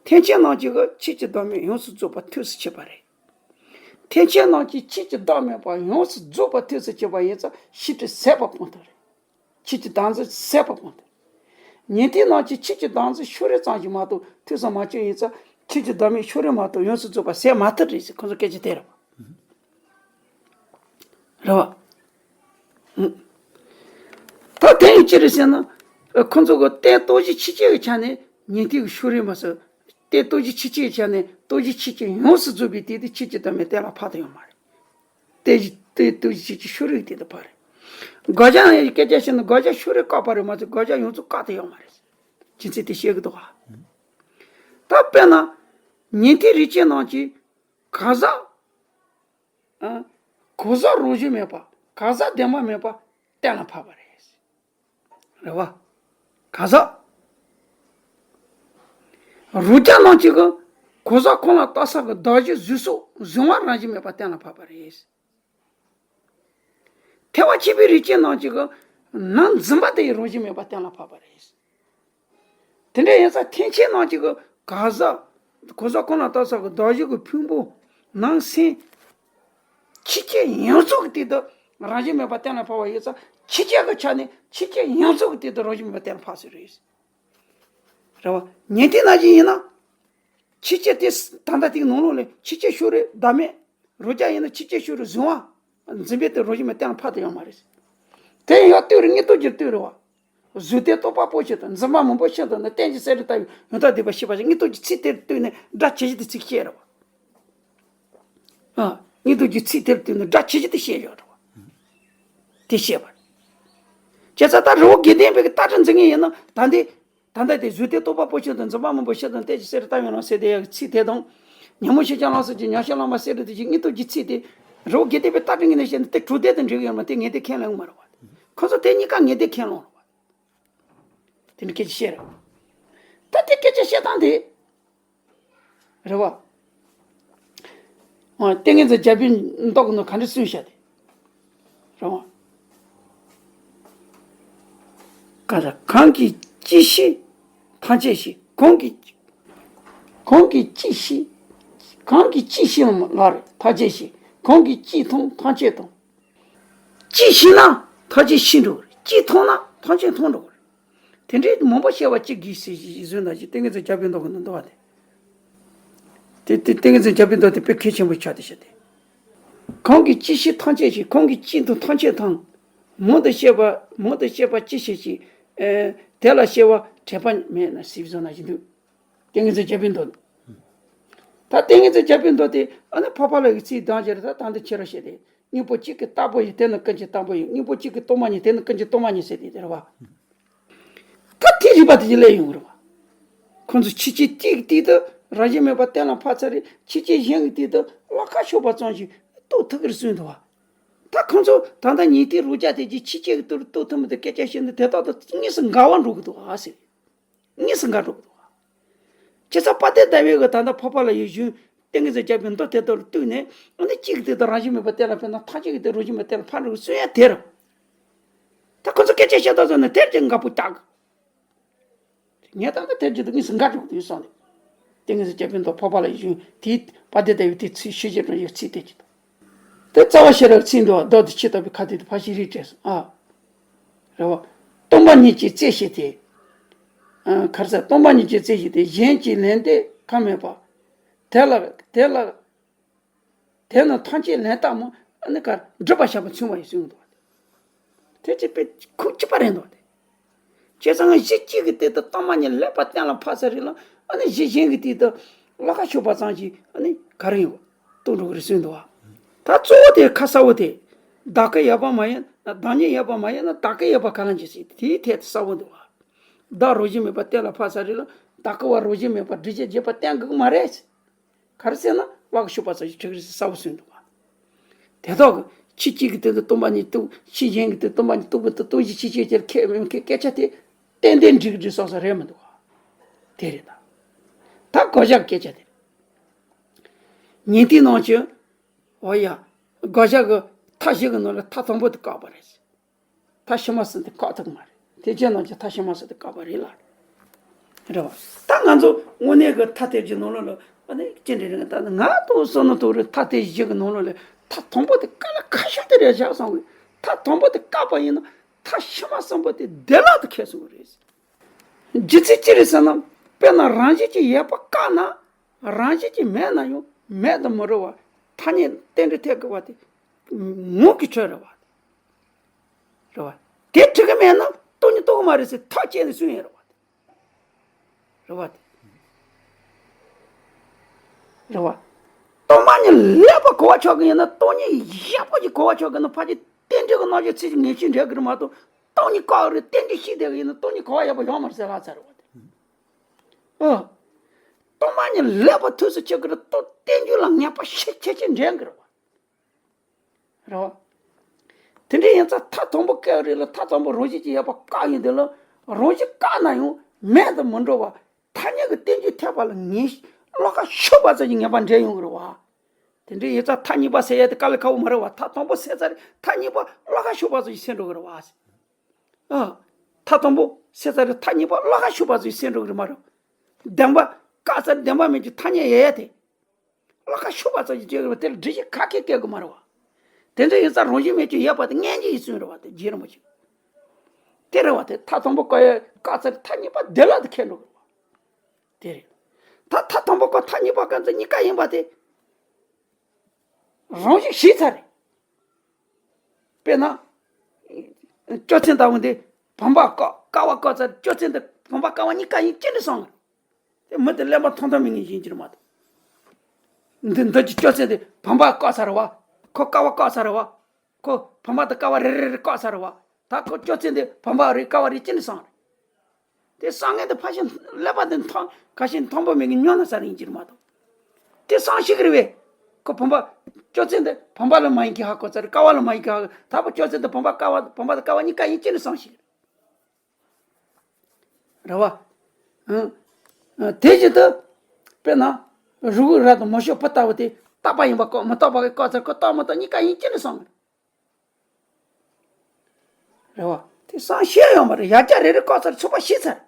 ཐེག་ཆེན་རྣམས་ཀྱིས་ཆོས་ཀྱི་བདག་མེད་ཡོངས་སུ་རྫོགས་པ་ཐོས་སུ་བྱེད་པ་རེད། ཐེག་ཆེན་རྣམས་ཀྱིས་ཆོས་ཀྱི་བདག་མེད་པ་ཡོངས་སུ་རྫོགས་པ་ཐོས་སུ་བྱེད་པ་ཡིན་ཙང་ཤེས་སྒྲིབ་ཟད་པ་སྤངས་ཐབས་རེད། ཆོས་ཀྱི་བདག་འཛིན་ཟད་པ་སྤངས་ཏེ། ཉན་ཐོས་རྣམས་ཀྱིས་ཆོས་ཀྱི་བདག་འཛིན་ཕྱོགས་རིས་ཙམ་ཞིག་མ་གཏོགས་ཐོས་སུ་མ་བཅུག་ཡིན་ཙང་ཆོས་ཀྱི་བདག་མེད་ཕྱོགས་རིས་མ་གཏོགས་ཡོངས་སུ་རྫོགས་པ་ཟད་མ་ཐུབ་རེད་ཟེར་ཁོ་ཚོ་སྐད་ཆ་དེ་རེད་བ། རེད་བ། ད་དེ་ཡང་ཅི་རེད་ཟེར་ན། ཁོ་ཚོ་གི་རྟེན་སྟོང་གཞི་ཆོས་ཅན་གྱི་ཆ་ནས་ཉན་ཐོས་ཀྱི་ཕྱོགས་རིས་མ་ཟད། རྟེན་སྟོང་གཞི་ཆོས་ཅན་གྱི་ཆ་ནས་སྟོང་གཞི་ཆོས་ཅན་ཡོངས་སུ་རྫོགས་པའི་དུས་དེ་ཆོས་ཀྱི་བདག་མེད་གཏན་ལ་ཕབ་ཐུབ་ཡོད་མ་རེད། དེ་བཞིན་དེ་ལྟོས་ཤིག་ཕྱོགས་རིས་དེ་དང་བར། དགག་བྱ་ཡི་སྐད་ཆ་བཤད་ན་དགག་བྱ་ཕྱོགས་རིས་བཀག་པ་རེད་མ་གཏོགས་དགག་བྱ་ཡོངས་རྫོགས་བཀག་ཐུབ་ཡོད་མ་རེད། རྒྱུ་མཚན་དེ་བཤད་གི་འདུག་ག་ད་དཔེར་ན། ཉན་ཐོས་རིགས་ཅན་རྣམས་ཀྱིས་གང་ཟག་ཨ། གང་ཟག་རང་བཞིན་མེད་པ། གང་ཟག་བདེན་པ་མེད་པ་གཏན་ལ་ཕབ་པ་རེད། རེད་བ། གང་ཟག་རང་རྐྱ་རྣམས་ཀྱིས་གང་ཟག་ཁོ་ན་བཏགས་ས་གི་གདགས་གཞི་གཟུགས་སོགས་གཟུང་བ་རང་བཞིན་མེད་པ་གཏན་ལ་ཕབ་པ་རེད། ཐེག་པ་ཆེན་པོའི་རིགས་ཅན་རྣམས་ཀྱིས་གང་ནང་འཛིན་པ་དེ་ཡི་རང་བཞིན་མེད་པ་གཏན་ལ་ཕབ་པ་རེད། དེ་འདྲ་ཡིན་ཙང་ཐེག་ཆེན་རྣམས་ཀྱིས་གང་ཟག་གང་ཟག་ཁོ་ན་བཏགས་ས་གི་གདགས་གཞི་གི་ཕུང་པོ་ནང་སེམས་ཆོས་ཅན་ཡོངས་རྫོགས་ཀྱི་སྟེང་དུ་རང་བཞིན་མེད་པ་གཏན་ལ་ཕབ་པ་ཡིན་ཙང་ཆོས་ཅན་གྱི་ཆ་ནས་ཆོས་ཅན་ཡོངས་རྫོགས་ཀྱི་སྟེང་དུ་རང་བཞིན་མེད་པ་གཏན་ལ་ཕབ་ཟེར་རེད། རེད་བ། ཉན་ཐོས་ནང་བཞིན་ཡིན་ན། ཆོས་ཅན་དེ་ད་ལྟ་དེའི་ནང་ལོགས་ལ་ཆོས་ཅན་ཕྱོགས་རིས་བདག་མེད། རང་རྐྱ་ཡིན་ན་ཆོས་ཅན་ཕྱོགས་རིས་གཟུང་བ། འཛིན་པའི་དེ་རང་བཞིན་མེད་གཏན་ལ་ཕབ་ཐུབ་ཡོད་མ་རེད། དེ་ཡང་ལྟོས་རེད། དངོས་སྟོབས་ཀྱིས་ལྟོས་རེད་བ། གཟུགས་དེ་རྟོག་པ་སྤོང་ཕྱིར་དང་། འཛིན་པ་མུན་པ་ཕྱིར་དང་ནི། རྟེན་ཅིང་གསལ་རིག་ལྟ་བུའི་ཡང་དག་བསྡུས་པ་ཤེས་པ་ཞེས་དངོས་སྟོབས་ཀྱི་ཚིག་དེར་ལྟོས་ནས་སྒྲ་ཇི་བཞིན་དུ་ཚིག་བཤད་རེད་བ། ཨ། དངོས་སྟོབས་ཀྱི་ཚིག་དེར་ལྟོས་ནས་སྒྲ་ཇི་བཞིན་དུ་བཤད་ཡོད་རེད་བ། དེ་བཤད་པ་རེད། བྱས་ཙང་ད་རི་བོ་དགེ་ལྡན་པའི་ལྟ་གྲུབ་འཛིན་མཁན་ཡིན་ན་ད་འདི། ད་ལྟ་དེ་གཟུགས་དེ་རྟོག་པ་སྤོང་ཕྱིར་དང་། འཛིན་པ་མུན་པ་ཕྱིར་དང་། རྟེན་ཅིང་གསལ་རིག་ལྟ་བུའི་ཡང་དག་ཟེར་དེ་ཡག་གི་ཚིག་དེ་དང་། ཉོན་མོངས་ཤེས་བྱ་ལམ་སོགས་ཀྱི་མྱང་བྱ་ལམ་པ་གསལ་རིག་དེ་བཞིན་དངོས་སྟོབས་ཀྱི་ཚིག་དེ། རི་བོ་དགེ་ལྡན་པའི་ལྟ་གྲུབ་ངོས་ནས་བཤད་ན་དེ་གྲུབ་བདེ་དང་འབྲེལ་གྱི་ཡོད་མ་རེད། དེ་ངས་དེ་ཁས་ལེན་གྱི་མ་རེད་བ། ཁོ་ཚོ་དེ་གཉིས་ཀ་ངས་དེ་ཁས་ལེན་རེད་བ། དེ་ནི་སྐད་ཆ་བཤད་རེད་བ། ད་དེ་སྐད་ཆ་བཤད་སྟངས་དེ། རེད་བ། ཨ། ཏིང་ངེ་འཛིན་རྒྱས་པའི་མདོ་གི་ནང་ག་འདྲ་གསུངས་བཞག་དེ། རེད་བ། ག་ས་གང་གིས་ཅི་ཤེས་ཐམས་ཅད་ཤེས། གང་གིས། གང་གིས་ཅི་ཤེས། གང་གིས་ཅི་ཤེས་ལ་རེད། ཐམས་ཅད་ཤེས། གང་གིས་ཅི་མཐོང་། ཐམས་ཅད་མཐོང་། ཅི་ཤེས་ན་ཐམས་ཅད་ཤེས་འགྲོ་གི་རེད། ཅི་མཐོང་ན་ཐམས་ཅད་མཐོང་འགྲོ་གི་རེད། དེ་འདྲའི་མང་པོ་བཤད་པ་གཅིག་གིས་ཟེར་ཞིག་བཟོས་ན་ཅིག་ཏིང་ངེ་འཛིན་རྒྱས་པའི་མདོ་གི་ནང་འདུག་བ་དེ། དེ་དེ་ཏིང་ངེ་འཛིན་རྒྱས་པའི་མདོ་དེ་དཔེ་གལ་ཆེན་པོ་ཆགས་ཏེ་བཤད་དེ། གང་གིས་ཅི་ཤེས་ཐམས་ཅད་ཤེས། གང་གིས་ཅི་འདུག་ཐམས་ཅད་མཐོང་། མུ་མཐུད་ཤེས་པ། མུ་མཐུད་ཤེས་པ་ཅི་ཤེས་ཤེས། ཨེ། དེ་ལ་སྐྱེ་བ་དྲེགས་པ་མེད་ན་སྲིད་པའི་གཟུགས་ན་ཞིག་འདུག་ཏིང་ངེ་འཛིན་རྒྱལ་པོའི་མདོ། ད་ཏིང་ངེ་འཛིན་རྒྱལ་པོའི་མདོ་དེ་ཨ་ནི་འཕགས་པ་ལྷ་ཡི་ཚིག་གདངས་ཀྱི་རེད། ད་ད་འདི་ཁྱེད་རང་བཤད་དེ། སྙིང་པོ་གཅིག་གི་ལྟ་བུ་ཡིན། དེ་ནི་ཀུན་གྱི་ལྟ་བུ་ཡིན། སྙིང་པོ་གཅིག་གི་སྟོང་པ་ཉིད། དེ་ནི་ཀུན་གྱི་སྟོང་པ་ཉིད་ཟེར་དེ་རེད་བ། ད་དེ་རིགས་པ་དེ་ཅི་ལས་ཡོང་རེད་བ། ཁོང་ཚོ་ཕྱི་རྐྱེན་གཅིག་གི་སྟེང་དུ་རང་བཞིན་མེད་པ་གཏན་ལ་ཕབ་ཚར་རེད། ཕྱི་རྐྱེན་གཞན་གྱི་སྟེང་དུ་བློ་ཁ་ཕྱོགས་པ་ཙམ་ཞིག་རྟོགས་ཐུབ་ཀྱི་རེད་གསུངས་འདུག་བ། ད་ཁོང་ཚོ་ད་ལྟ་ཉན་ཐོས་རང་རྒྱལ་དེ་གྱིས་ཕྱི་རྐྱེན་གྱི་སྟེང་དུ་རྟོགས་ཐུབ་མི་འདུག་སྐད་ཆ་བཤད་འདུག་དེ་དག་དང་དངོས་སུ་འགལ་བ་འགྲོ་གི་འདུག་ཨ་ཟེར། དངོས་སུ་འགལ་འགྲོ་གི་འདུག་ཨ། ཁྱེད་ཚོ་དཔལ་ལྡན་ཟླ་བས་གི་ད་ལྟ་འཕགས་པ་ལྷ་ཡི་གཞུང་ཏིང་ངེ་འཛིན་རྒྱལ་པོའི་མདོ་དེ་དག་ལ་གཏུགས་ནས། ཨ་ནི་གཅིག་གི་སྟེང་དུ་རང་བཞིན་མེད་པ་གཏན་ལ་ཕབ་ན། ཐམས་ཅད་ཀྱི་སྟེང་རང་བཞིན་མེད་པ་གཏན་ལ་ཕབ་འགྲོ་གི་གསུང་ཡ་དེ་རེད། ད་ཁོ་ཚོ་སྐད་ཆ་བཤད་དུས་ཙམ་ནས་དེར་ཀྱང་འགལ་པོ་རྒྱག་གི། ངས་ད་ལྟ་དེར་ཀྱི་འདུག་དངོས་སུ་འགལ་འགྲོ་གི་འདུག་བསམ་ནས། ཏིང་ངེ་འཛིན་རྒྱལ་པོའི་མདོ་འཕགས་པ་ལྷ་ཡི་གཞུང་དེའི་དཔལ་ལྡན་ཟླ་བས་དེའི་ཚིག་ཤེས་བྱེད་རང་ཡོད་ཚིག་དེ་གྱི་འདུག་དེ་རྩ་བ་ཤེས་རབ་ཚིག་མདོ་མདོ་སྡེ་ཆེ་ལྟ་བུའི་ཁ་ཐུག་དེ་ཕར་ཞིག་རིག་བྱས་སོང་ཨ། རེད་བ། སྟོང་པ་ཉིད་ཀྱི་རྩལ་ཤེས་ཏེ། ཨ། ག་རེ་ཟེར། སྟོང་པ་ཉིད་ཀྱི་རྩལ་ཤེས་ཏེ། གཞན་གྱིས་ལན་འདེབས་ཁ་མེད་པ། དེ་ལ་དེ་ལ། དེ་ནི་ཐམས་ཅད་ལན་ལྟ་མོ། ཨ་ནི་ག་སྒྲུབ་པར་བྱ་བ་མཚུངས་པ་ཡིན་གསུངས་འདུག་དེ་ཅི་པའི་ཁུག་ཅི་པ་རེད་འདུག་སྟེ། བྱས་ཙང་གཞི་གཅིག་གི་སྟེང་དུ་སྟོང་པ་ཉིད་ལེགས་པར་གཏན་ལ་ཕབ་ས་རེད་ལ། ཨ་ནི་གཞི་གཞན་གྱི་སྟེང་དུ་བློ་ཁ་ཕྱོགས་པ་ཙམ་ཞིག་ཨ་ནི་ག་རེ་ཡོད་རྟོགས་འགྲོ་གི་རེད་གསུངས་འདུག་བ། ད་གཙོ་བོ་དེ་ཁ་གསལ་བོ་དེ། བདག་གི་ཡོད་པ་མ་ཡིན་ན། བདག་ཉིད་ཡོད་པ་མ་ཡིན་ན། བདག་གི་ཡོད་པ་ག་ལ་འཇིག་ཟེར་དེའི་ཐད་དུ་གསལ་བོ་འདུག་བ། བདག་རང་བཞིན་མེད་པ་གཏན་ལ་ཕབ་ས་རེད་ལ། བདག་གི་བ་རང་བཞིན་མེད་པ་སྒྲུབ་བྱེད་བྱེད་པ་གཏན་འགུག་མ་རེད། ག་རེ་ཟེར་ན་བློ་ཁ་ཕྱོགས་པ་ཙམ་ཞིག་ཁྲིག་རེ་ཟེར་གསལ་བོ་གསུངས་འདུག་བ། དེ་དག་གི་ཕྱི་གཅིག་གི་སྟེང་དུ་སྟོང་པ་ཉིད་རྟོགས། ཕྱི་གཞན་གྱི་སྟེང་སྟོང་པ་ཉིད་རྟོགས་པའི་དུ་རྟོགས་གཞི་ཕྱི་གཅིག་ཅེས་ཁས་མི་ཁས་སྐད་ཆ་དེ་ཏན་ཏན་འགྲིག་འགྲིག་སོ་སོ་རེད་མི་འདུག་བ། དེ་རེད་ད། ད་གོ་བཞག་སྐད་ཆ་དེ་རེད། ཉན་ཐོས་རྣམས་ཀྱིས། འོ་ཡ། གོ་བཞག་གི་མཐའ་བཞི་གི་ནང་ལ་མཐའ་དང་པོ་དེ་བཀག་པ་རེད། མཐའ་ཕྱི་མ་གསུམ་དེ་བཀག་ཐུབ་ཀྱི་མ་རེད། དེ་རྗེས་ནང་གི་མཐའ་ཕྱི་མ་གསུམ་དེ་བཀག་པ་རེད་ལ། རེད་བ། ད་ང་ཚོ་དངོས་གནས་ཀྱི་མཐའ་དེ་བཞི་ནང་ལོགས་ལ་ཨ་ནི་ཅི་འདྲ་རེད། ད་ང་ཏོག་བསམ་ན་ཏོག་རེད། མཐའ་དེ་བཞི་གི་ནང་ལོགས་ལ་མཐའ་དང་པོ་དེ་དཀའ་ལས་ཁག་ཤོས་དེ་རེད་བཞག་སོང་གི། མཐའ་དང་པོ་དེ་བཀག་པ་ཡིན་ན་མཐའ་ཕྱི་མ་གསུམ་པོ་དེ་བདེ་བླག་ཏུ་ཁེལ་སོང་གི་རེད། རྒྱུ་མཚན་ཅི་རེད་ཟེར་ན། དཔེར་ན་རང་བཞིན་གྱིས་ཡོད་པ་བཀག་ན། རང་བཞིན་གྱིས་མེད་ན་ཡང་མེད་དུ་མི་འགྲོ་བ། ཐ་སྙད་རྟེན་འབྲེལ་ཐད་དགོས་པ་དེ་ངོ་གི་ཆོས་རེད་བ། རེད་བ། དེ་འགྲིག་གི་མེད་ན་སྟོང་ཉིད་རྟོགས་གི་མ་རེད་ཟེར་ཐག་བཅད་ནས་གསུངས་ཡོད་རེད་བ། རེད་བ། རེད་བ། སྟོང་པ་ཉིད་ལེགས་པར་གོ་བ་ཆགས་ཀྱི་ཡིན་ན། སྟོང་ཉིད་ཡག་པོ་ཞིག་གོ་བ་ཆགས་ཀྱི་ན། ཕལ་ཆེར་རྟེན་འབྲེལ་གྱི་རྣམ་གཞག་ཚིག་གཅིག་ངེས་ཤེས་འདྲེན་གྱི་རེད་མ་གཏོགས། སྟོང་ཉིད་བཀག་རེད། རྟེན་འབྲེལ་ཤེས་བསྡད་ཀྱི་ཡིན་ན་སྟོང་ཉིད་གོ་བ་ཡག་པོ་ཡོང་མ་རེད་ཟེར་ལབ་ཚར་རེད་བ། ཨ། སྟོང་པ་ཉིད་ལེགས་པར་ཐུགས་སུ་ཆུད་ཀྱི་རེད། སྟོང་རྟེན་འབྱུང་ལ་ངེས་པ་ཤས་ཆེ་ཆེ་འདྲེན་གྱི་རེད་བ། རེད་བ། དེ་འདྲ་ཡིན་ཙང་མཐའ་དང་པོ་བཀག་རེད་ལ། མཐའ་དང་པོ་རང་བཞིན་གྱིས་ཡོད་པ་བཀག་ཡིན་དུས་ལ། རང་བཞིན་བཀག་ན་ཡང་མེད་དུ་མི་འགྲོ་བ། ཐ་སྙད་ཀྱི་རྟེན་འབྱུང་ཐེབས་པ་ལ་ངེས། བློ་ཁ་ཕྱོགས་པ་ཙམ་གྱིས་ངེས་པ་འདྲེན་ཡོང་གི་རེད་བ། དེ་འདྲ་ཡིན་ཙང་མཐའ་གཉིས་པ་སེལ་ཡ་དེ་དཀའ་ལས་ཁག་པོ་མ་རེད་བ། མཐའ་དང་པོ་སེལ་ཚར་རེད། མཐའ་གཉིས་པ་བློ་ཁ་ཕྱོགས་པ་ཙམ་གྱིས་སེལ་འགྲོ་གི་རེད་བ། ཨ། མཐའ་དང་པོ་སེལ་ཚར་རེད། མཐའ་གཉིས་པ་བློ་ཁ་ཕྱོགས་པ་ཙམ་གྱིས་སེལ་འགྲོ་གི་རེད་མ་རེད། བདེན་པ་བཀག་ཚར། བདེན་པ་མིན་གྱི་ཐ་སྙད་ཡོད་ཡ་དེ། བློ་ཁ་ཕྱོགས་པ་ཙམ་གྱིས་སྐྱེ་དགོས་པ་དེ་ལ་སྒྲིབ་བྱེད་ག་གེ་སྐྱེ་དགོས་མ་རེད་བ། དེ་འདྲ་ཡིན་ཙང་རང་བཞིན་མེད་ཅིང་ཡོད་པ་དེ་མངོན་གྱུར་ཡིན་གསུངས་རེད་བ། དེ་རྗེ་རིན་པོ་ཆེ། དེ་རེད་བ། དེ་མཐའ་དང་པོ་བཀག་ཡ་བཀག་ཚར། མཐའ་གཉིས་པ་བདེ་བླག་ཏུ་ཁེལ་འགྲོ་གི་རེད་བ། དེ་རེད། ད་མཐའ་དང་པོ་བཀག་མཐའ་གཉིས་པ་བཀག་ཚར། གཉིས་ཀ་ཡིན་པ་དེ་རང་བཞིན་ཞིག་ཚར་རེད། དཔེར་ན། སྐྱོ་ཚན་ལྟ་བུ་འདི་བུམ་པ་བཀག་ཀ་བ་བཀག་ཚར། སྐྱོ་ཚན་འདི་བུམ་པ་ཀ་བ་གཉིས་ཀ་ཡིན་གཅིག་འདྲ་བསམ་གི། དེ་མི་དེ་གླེན་པ་ཐང་ཐང་མི་ངན་ཡིན་གྱི་རེད་མ་གཏོགས། འདི་འདི་ཀྱི་སྐྱོ་ཚན་དེ་བུམ་པ་བཀག་ཚར་བ། ཁོ་ཀ་བ་བཀག་ཚར་བ། ཁོ་བུམ་པ་དང་ཀ་བ་རེ་རེ་རེ་བཀག་ཚར་བ། ད་ཁོ་སྐྱོ་ཚན་དེ་བུམ་པ་རེད། ཀ་བ་རེད་གཅིག་འདྲ་བསམ་གི། དེ་བསམ་མཁན་དེ་ཕལ་ཆེར་ཀླད་པ་དེ་ཐང་། ཁ་ཤས་མཐོང་པོ་མེད་མཁན་ཉོན་ས་རེད་ཡིན་གྱི་རེད་མ་གཏོགས། དེ་བསམ་ཤེས་ཀྱི་རེད་པས། ཁོ་བུམ་པ། སྐྱོ་ཚན་དེ་བུམ་པ་ལ་མ་ཡིན་གྱི་ཧ་གོ་ཚར། ཀ་བ་ལ་མ་ཡིན་གྱི་ཧ་གོ། ད་པོ་སྐྱོ་ཚན་དེ་བུམ་པ་ཀ་བ། བུམ་པ་དང་ཀ་བ་གཉིས་ཀ་ཡིན་གཅིག་འདྲ་བསམ་ཤེས་ཀྱི་རེད། རེད་བ། ཨང་། ཨང་། དེ་བཞིན་དུ། དཔེར་ན། རུས་རབ་དང་མ་ཤོར་བུ་ལྟ་བུ་དེ་རྟག་པ་ཡིན་པ་བཀག་མི་རྟག་པ་བཀག་ཚར། ཁོ་རྟག་མི་རྟག་གཉིས་ཀ་ཡིན་གཅིག་འདྲ་བསམ་གི། རེད་བ། དེ་བསམ་ཤེས་ཡོད་མ་རེད། ཡ་གྱལ་རེ་རེ་བཀག་ཚར། ཚུགས་པ་ཤེས་ཚར།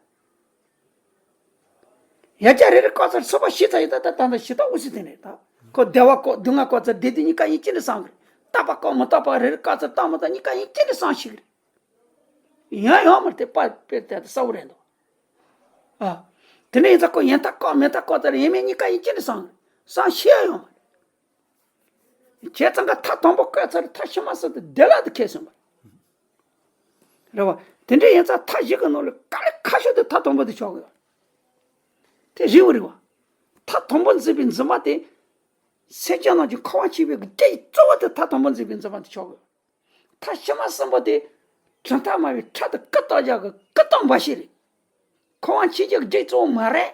ཡ་གྱལ་རེ་རེ་བཀག་ཚར། ཚུགས་པ་ཤེས་ཚར་ཡིན་ད། ད་ད་ད་ཞེ་དྲག་འུ་སི་དེ་ནས་ད། ཁོ་བདེ་བ་བཀག་སྡུག་བསྔལ་བཀག་ཚར། བདེ་སྡུག་གཉིས་ཀ་ཡིན་གཅིག་འདྲ་བསམ་གི་རེད། རྟག་པ་བཀག་མི་རྟག་པ་རེ་རེ་བཀག་ཚར། རྟག་མི་རྟག་གཉིས་ཀ་ཡིན་གཅིག་འདྲ་བསམ་ཤེས་གི་རེད། ཡང་ཡོད་མ་རེད། དེ་དཔེ་དཔེ་དེ་གསལ་བོ་རེད་འདུག་ཨ། དེ་འདྲ་ཡིན་ཙང་ཁོ་ཡང་དག་བཀག་མེད་དག་བཀག་ཚར། ཡིན་མིན་གཉིས་ཀ་ཡིན་གཅིག་འདྲ་བསམ་གི་རེད། བསམ་ཤེས་ཡོད་མ་རེད། བྱས་ཙང་ཀ་མཐའ་དང་པོ་བཀོད་ཚར། མཐའ་ཕྱི་མ་གསུམ་དེ་བདེ་བླག་ཏུ་ཁེལ་སོང་བ་རེད་བ། དེ་འདྲ་ཡིན་ཙང་མཐའ་བཞི་གི་ནང་ལ་དཀའ་ལས་ཁག་ཤོས་དེ་མཐའ་དང་པོ་དེ་ཆགས་ཀྱི་ཡོད། དེ་རེད་བ་རེད་བ། མཐའ་དང་པོ་འཛིན་པའི་འཛིན་པ་དེ། སེམས་ཅན་རྣམས་ཀྱི་འཁོར་བ་འཆིང་བའི་རྒྱུ་གཙོ་བོ་དེ་མཐའ་དང་པོ་འཛིན་པའི་འཛིན་པ་དེ་ཆགས་ཀྱི་ཡོད། མཐའ་ཕྱི་མ་གསུམ་པོ་དེ་གྲུབ་མཐའ་སྨྲ་བའི་ཁྲག་དང་སྐུ་བལྟམས་བཞག་གི་སྐུ་བལྟམས་འབའ་ཞིག་རེད། འཁོར་བ་འཆིང་རྒྱུ་རྒྱུ་གཙོ་བོ་མ་རེད།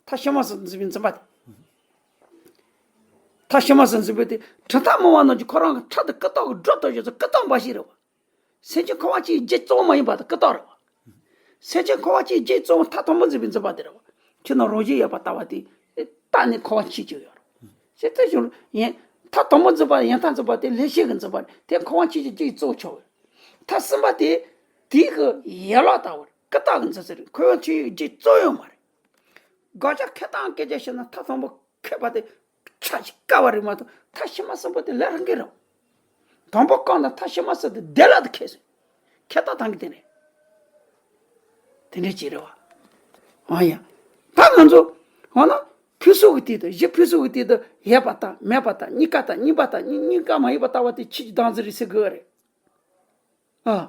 མཐའ་ཕྱི་མ་གསུམ་འཛིན་པའི་འཛིན་པ་དེ། མཐའ་ཕྱི་མ་གསུམ་འཛིན་པའི་དེ་གྲུབ་མཐའ་སྨྲ་བ་རྣམས་ཀྱིས་ཁོ་རང་གི་ཁྲག་དང་སྐུ་བལྟམས་ཀྱི་སྒྲོ་བཏགས་བཞག་ཚེ་སྐུ་བལྟམས་འབའ་ཞིག་རེད་བ། སེམས་ཅན་འཁོར་བ་འཆིང་རྒྱུ་གཙོ་བོ་མ་ཡིན་པ་དེ་སྐུ་བལྟམས་རེད་བ། སེམས་ཅན་འཁོར་བ་འཆིང་རྒྱུ་གཙོ་བོ་མཐའ་དང་པོ་འཛིན་པའི་འཛིན་པ་དེ་རེད་བ། ཁྱེད་རྣམས་རང་བཞིན་ཡོད་པར་ལྟ་བ་དེ་རྟག་ནས་འཁོར་བ་འཆིང་རྒྱུ་ཡོད་རེད། ཞེས་དེ་བཞིན་ཡིན། མཐའ་དང་པོ་འཛིན་པ་ཡང་མཐའ་འཛིན་པ་དེ་ལྷན་སྐྱེས་ཀྱི་འཛིན་པ་རེད། དེ་འཁོར་བ་འཆིང་རྒྱུ་རྒྱུ་གཙོ་བོ་ཆགས་ཡོད། མཐའ་གསུམ་པ་དེ་དེའི་གི་ཡན་ལག་ལྟ་བུར་སྐུ་བལྟམས་ཀྱི་འཛིན་ས་རེད། འཁོར་བ་འཆིང་རྒྱུ་རྒྱུ་གཙོ་བོ་ཡོད་མ་རེད། དགག་བྱ་འཁྱེར་སྟངས་སྐད་ཆ་བཤད་ན་མཐའ་དང་པོ་འཁྱེར་བ་དེ་ཆ་ཞིག་དཀའ་བ་རེད་མ་གཏོགས་མཐའ་ཕྱི་མ་གསུམ་པོ་དེ་ལས་རང་གི་རེད། དང་པོ་བཀག་ན་མཐའ་ཕྱི་མ་གསུམ་དེ་བདེ་བླག་ཏུ་ཁེལ་སོང་། ཁྱེར་སྟངས་ཐང་གི་དེ་རེད། དེ་འདྲའི་ཅིག་རེད་བ། ཨང་ཡ། ད་ང་ཚོ་འོ་ན་ཕུན་སུམ་གྱི་དུས་དང་གཞི་ཕུན་སུམ་གྱི་དུས་དང་ཡོད་པར་ལྟ། མེད་པར་ལྟ། གཉིས་ཀ་ལྟ། གཉིས་པ་ལྟ། གཉིས་གཉིས་ཀ་མ་ཡིན་པར་ལྟ་བ་དེ་ཆོས་ཀྱི་བདག་འཛིན་རེད་ཟེར་དགོས་པ་རེད། ཨ།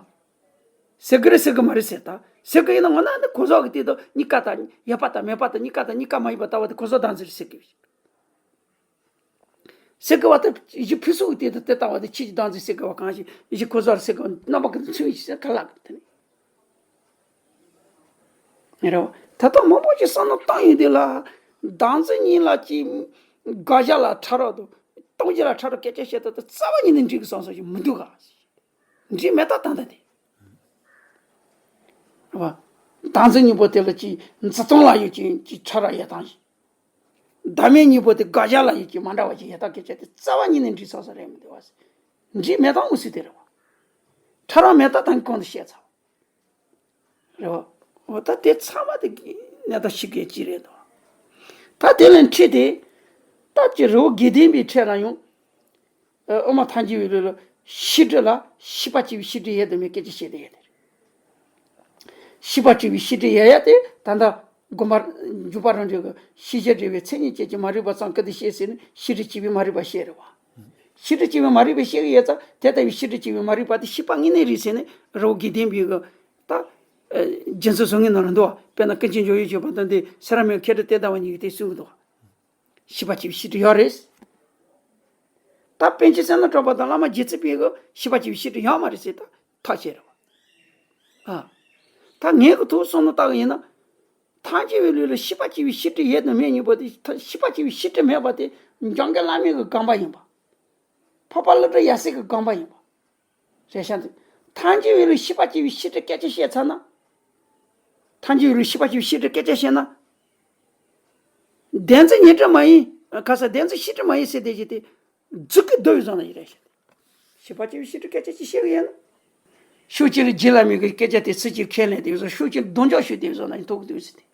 ཟེར་གི་རེད་ཟེར་གི་མ་རེད་ཟེར་ད། ཟེར་གི་ཡིན་ན་འོ་ན་ནི་གོ་ཟོག་གི་དེ་དང་གཉིས་ཀ་དང་ཡོད་པ་དང་མེད་པ་དང་གཉིས་ཀ་དང་གཉིས་ཀ་མ་ཡིན་པ་ལྟ་བ་དེ་གོ་ཟོག་བདག་འཛིན་རེད་ཟེར་གི། ཟེར་གི་བ་དང་གཞི་ཕུན་སུམ་གྱི་དེ་དང་དེ་ལྟ་བ་དེ་ཆོས་ཀྱི་བདག་འཛིན་ཟེར་གི་བ་གང་ཞིག་གཞི་གོ་ཟོག་རེད་ཟེར་གི་བ་རྣམ་པ་ཀུན་ཏུ་མཚུངས་ཡིན་ཟེར་ག་ལ་གི་དེ་ནི། རེད་བ། ད་ལྟ་མང་པོ་ཞིག་བསམ་བློ་བཏང་ཡོང་དུས་ལ། བདག་འཛིན་གཉིས་ལ་ཅིག་དགག་བྱ་ལ་ཕྲ་རགས་དང་སྟོང་ཆོས་ལ་ཕྲ་རགས་སྐད་ཆ་བཤད་ད་ལྟ་རྩ་བ་ཉིད་ནས་འགྲིག་གི་བསམ་བསམ་ཞིག་མི་འདུག་ག་འགྲིག་མེད་ད་ད་ལྟ་དེ། རེད་བ། བདག་འཛིན་གཉིས་པོ་དེ་ལ་ཅིག་འཛིན་སྟངས་ལ་ཡོད་ཅིག་ཅིག་ཕྲ་རགས་ཡོད་སྟངས་ཤིག་བདག་མེད་གཉིས་པོ་དེ་དགག་བྱ་ལ་ཡོད་ཅིག་མ་འདྲ་བ་ཅིག་ཡོད་སྟངས་སྐད་ཆ་དེ་རྩ་བ་ཉིད་ནས་འགྲིག་བསམ་བསམ་རེད་མི་འདུག་བ། འགྲིག་མེད་སྟངས་མངོན་གསལ་དེ་རེད་བ། ཕྲ་རགས་མེད་ད་ད་གོང་དུ་བཤད་ཚར། རེད་བ། འོ་ད་དེ་ཚང་མ་དེ་གི་གནས་སྟངས་ཤིག་གི་ཅི་རེད་དོ། ད་དེ་ལས་འཕྲོས་ཏེ། ད་ཅི་རི་བོ་དགེ་ལྡན་པའི་ཕྲད་ལ་ཡང་། ཨ། དབུ་མ་ཐལ་འགྱུར་བའི་ལུགས་ལ་ཤེས་སྒྲིབ་ལ་ཤེས་པ་སྐྱེ་བའི་ཤེས་སྒྲིབ་ཡོད་དམ་མེད་སྐད་ཆ་བཤད་དེ་ཡོད་དེ་རེད། ཤེས་པ་སྐྱེ་བའི་ཤེས་སྒྲིབ་ཡོད་ཡ་དེ་ད་ལྟ་དགོངས་པ་འཇུག་པ་རང་འགྲེལ་གྱི་ཤེས་བྱར་འབྲེལ་བའི་མཚན་ཉིད་ཅན་གྱི་མ་རིག་པ་ཙམ་སྐད་དུ་བཤད་ཟེར་ནས་ཤེས་སྒྲིབ་སྐྱེ་བའི་མ་རིག་པ་བཤད་རེད་བ། ཤེས་སྒྲིབ་སྐྱེ་བའི་མ་རིག་པའི་ཤེས་ཀྱི་ཡོད་ཙང་དེ་ལྟ་བུའི་ཤེས་སྒྲིབ་སྐྱེ་བའི་མ་རིག་པ་དེ་ཤེས་པ་དངོས་གནས་རེད་ཟེར་ནས་རི་བོ་དགེ་ལྡན་པའི་གི་ད། རྒྱུ་མཚན་བཟོ་ངེས་ནང་ལ་འདུག་བ། དཔེར་ན་ཀུན་མཁྱེན་འཇམ་དབྱངས་སྤྱོད་པ་དང་དེ་སེ་ར་མོའི་མཁས་གྲུབ་དེ་ལྟ་བུ་གཉིས་ཀྱིས་དེ་གསུངས་འདུག་བ། ཤེས་པ་སྐྱེ་བའི་ཤེས་སྒྲིབ་ཡོད་རེད། ད་པཎ་ཆེན་བསོད་ནམས་གྲགས་པ་དང་བླ་མ་རྗེ་བཙུན་པའི་གི་ཤེས་པ་སྐྱེ་བའི་ཤེས་སྒྲིབ་ཡོད་མ་རེད་ཟེར་ད་ཐག་བཅད་རེད་བ། ཨ། ད་ངེད་ཀྱི་ཐུགས་བསམ་བློ་བཏང་གི་ཡིན་ན། ཐལ་འགྱུར་བའི་ལུགས་ལ་ཤེས་པ་སྐྱེ་བའི་ཤེས་སྒྲིབ་ཡོད་དམ་མེད་གཉིས་པོ་དེ་ཤེས་པ་སྐྱེ་བའི་ཤེས་སྒྲིབ་མེད་པ་དེ་འཇམ་མགོན་བླ་མའི་གི་དགོངས་པ་ཡིན་པ། འཕགས་པ་ཀླུ་སྒྲུབ་ཡབ་སྲས་ཀྱི་དགོངས་པ་ཡིན་པ། རེད་ཤག་འདི། ཐལ་འགྱུར་བའི་ལུགས་ཤེས་པ་སྐྱེ་བའི་ཤེས་སྒྲིབ་སྐད་ཆ་བཤད་ཚར་ན། ཐལ་འགྱུར་བའི་ལུགས་ཤེས་པ་སྐྱེ་བའི་ཤེས་སྒྲིབ་སྐད་ཆ་བཤད་ན། བདེན་འཛིན་ཉན་སྒྲིབ་མ་ཡིན། ག་ས་བདེན་འཛིན་ཤེས་སྒྲིབ་མ་ཡིན་ཟེར་དེ་བཞིན་དེ། རྫུན་གྱི་རྡོ་ཡི་བཟོ་ན་ཡིན་རེད་ཤག་ཤེས་པ་སྐྱེ་བའི་ཤེས་སྒྲིབ་སྐད་ཆ་ཅིག་བཤད་གི་ཡིན། ཕྱོགས་གཅིག་ལ་རྗེ་བླ་མའི་གི་སྐད་ཆ་དེ་ཚིག་གཅིག་ཁས་ལེན་དེ་བཟོ་ཕྱོགས་གཅིག་ལ་རྡོག་རྒྱག་ཞུ་དེ་བཟོ་ན་ཡིན་ཐུག་གི་འདུག་ཟེར་ཏེ།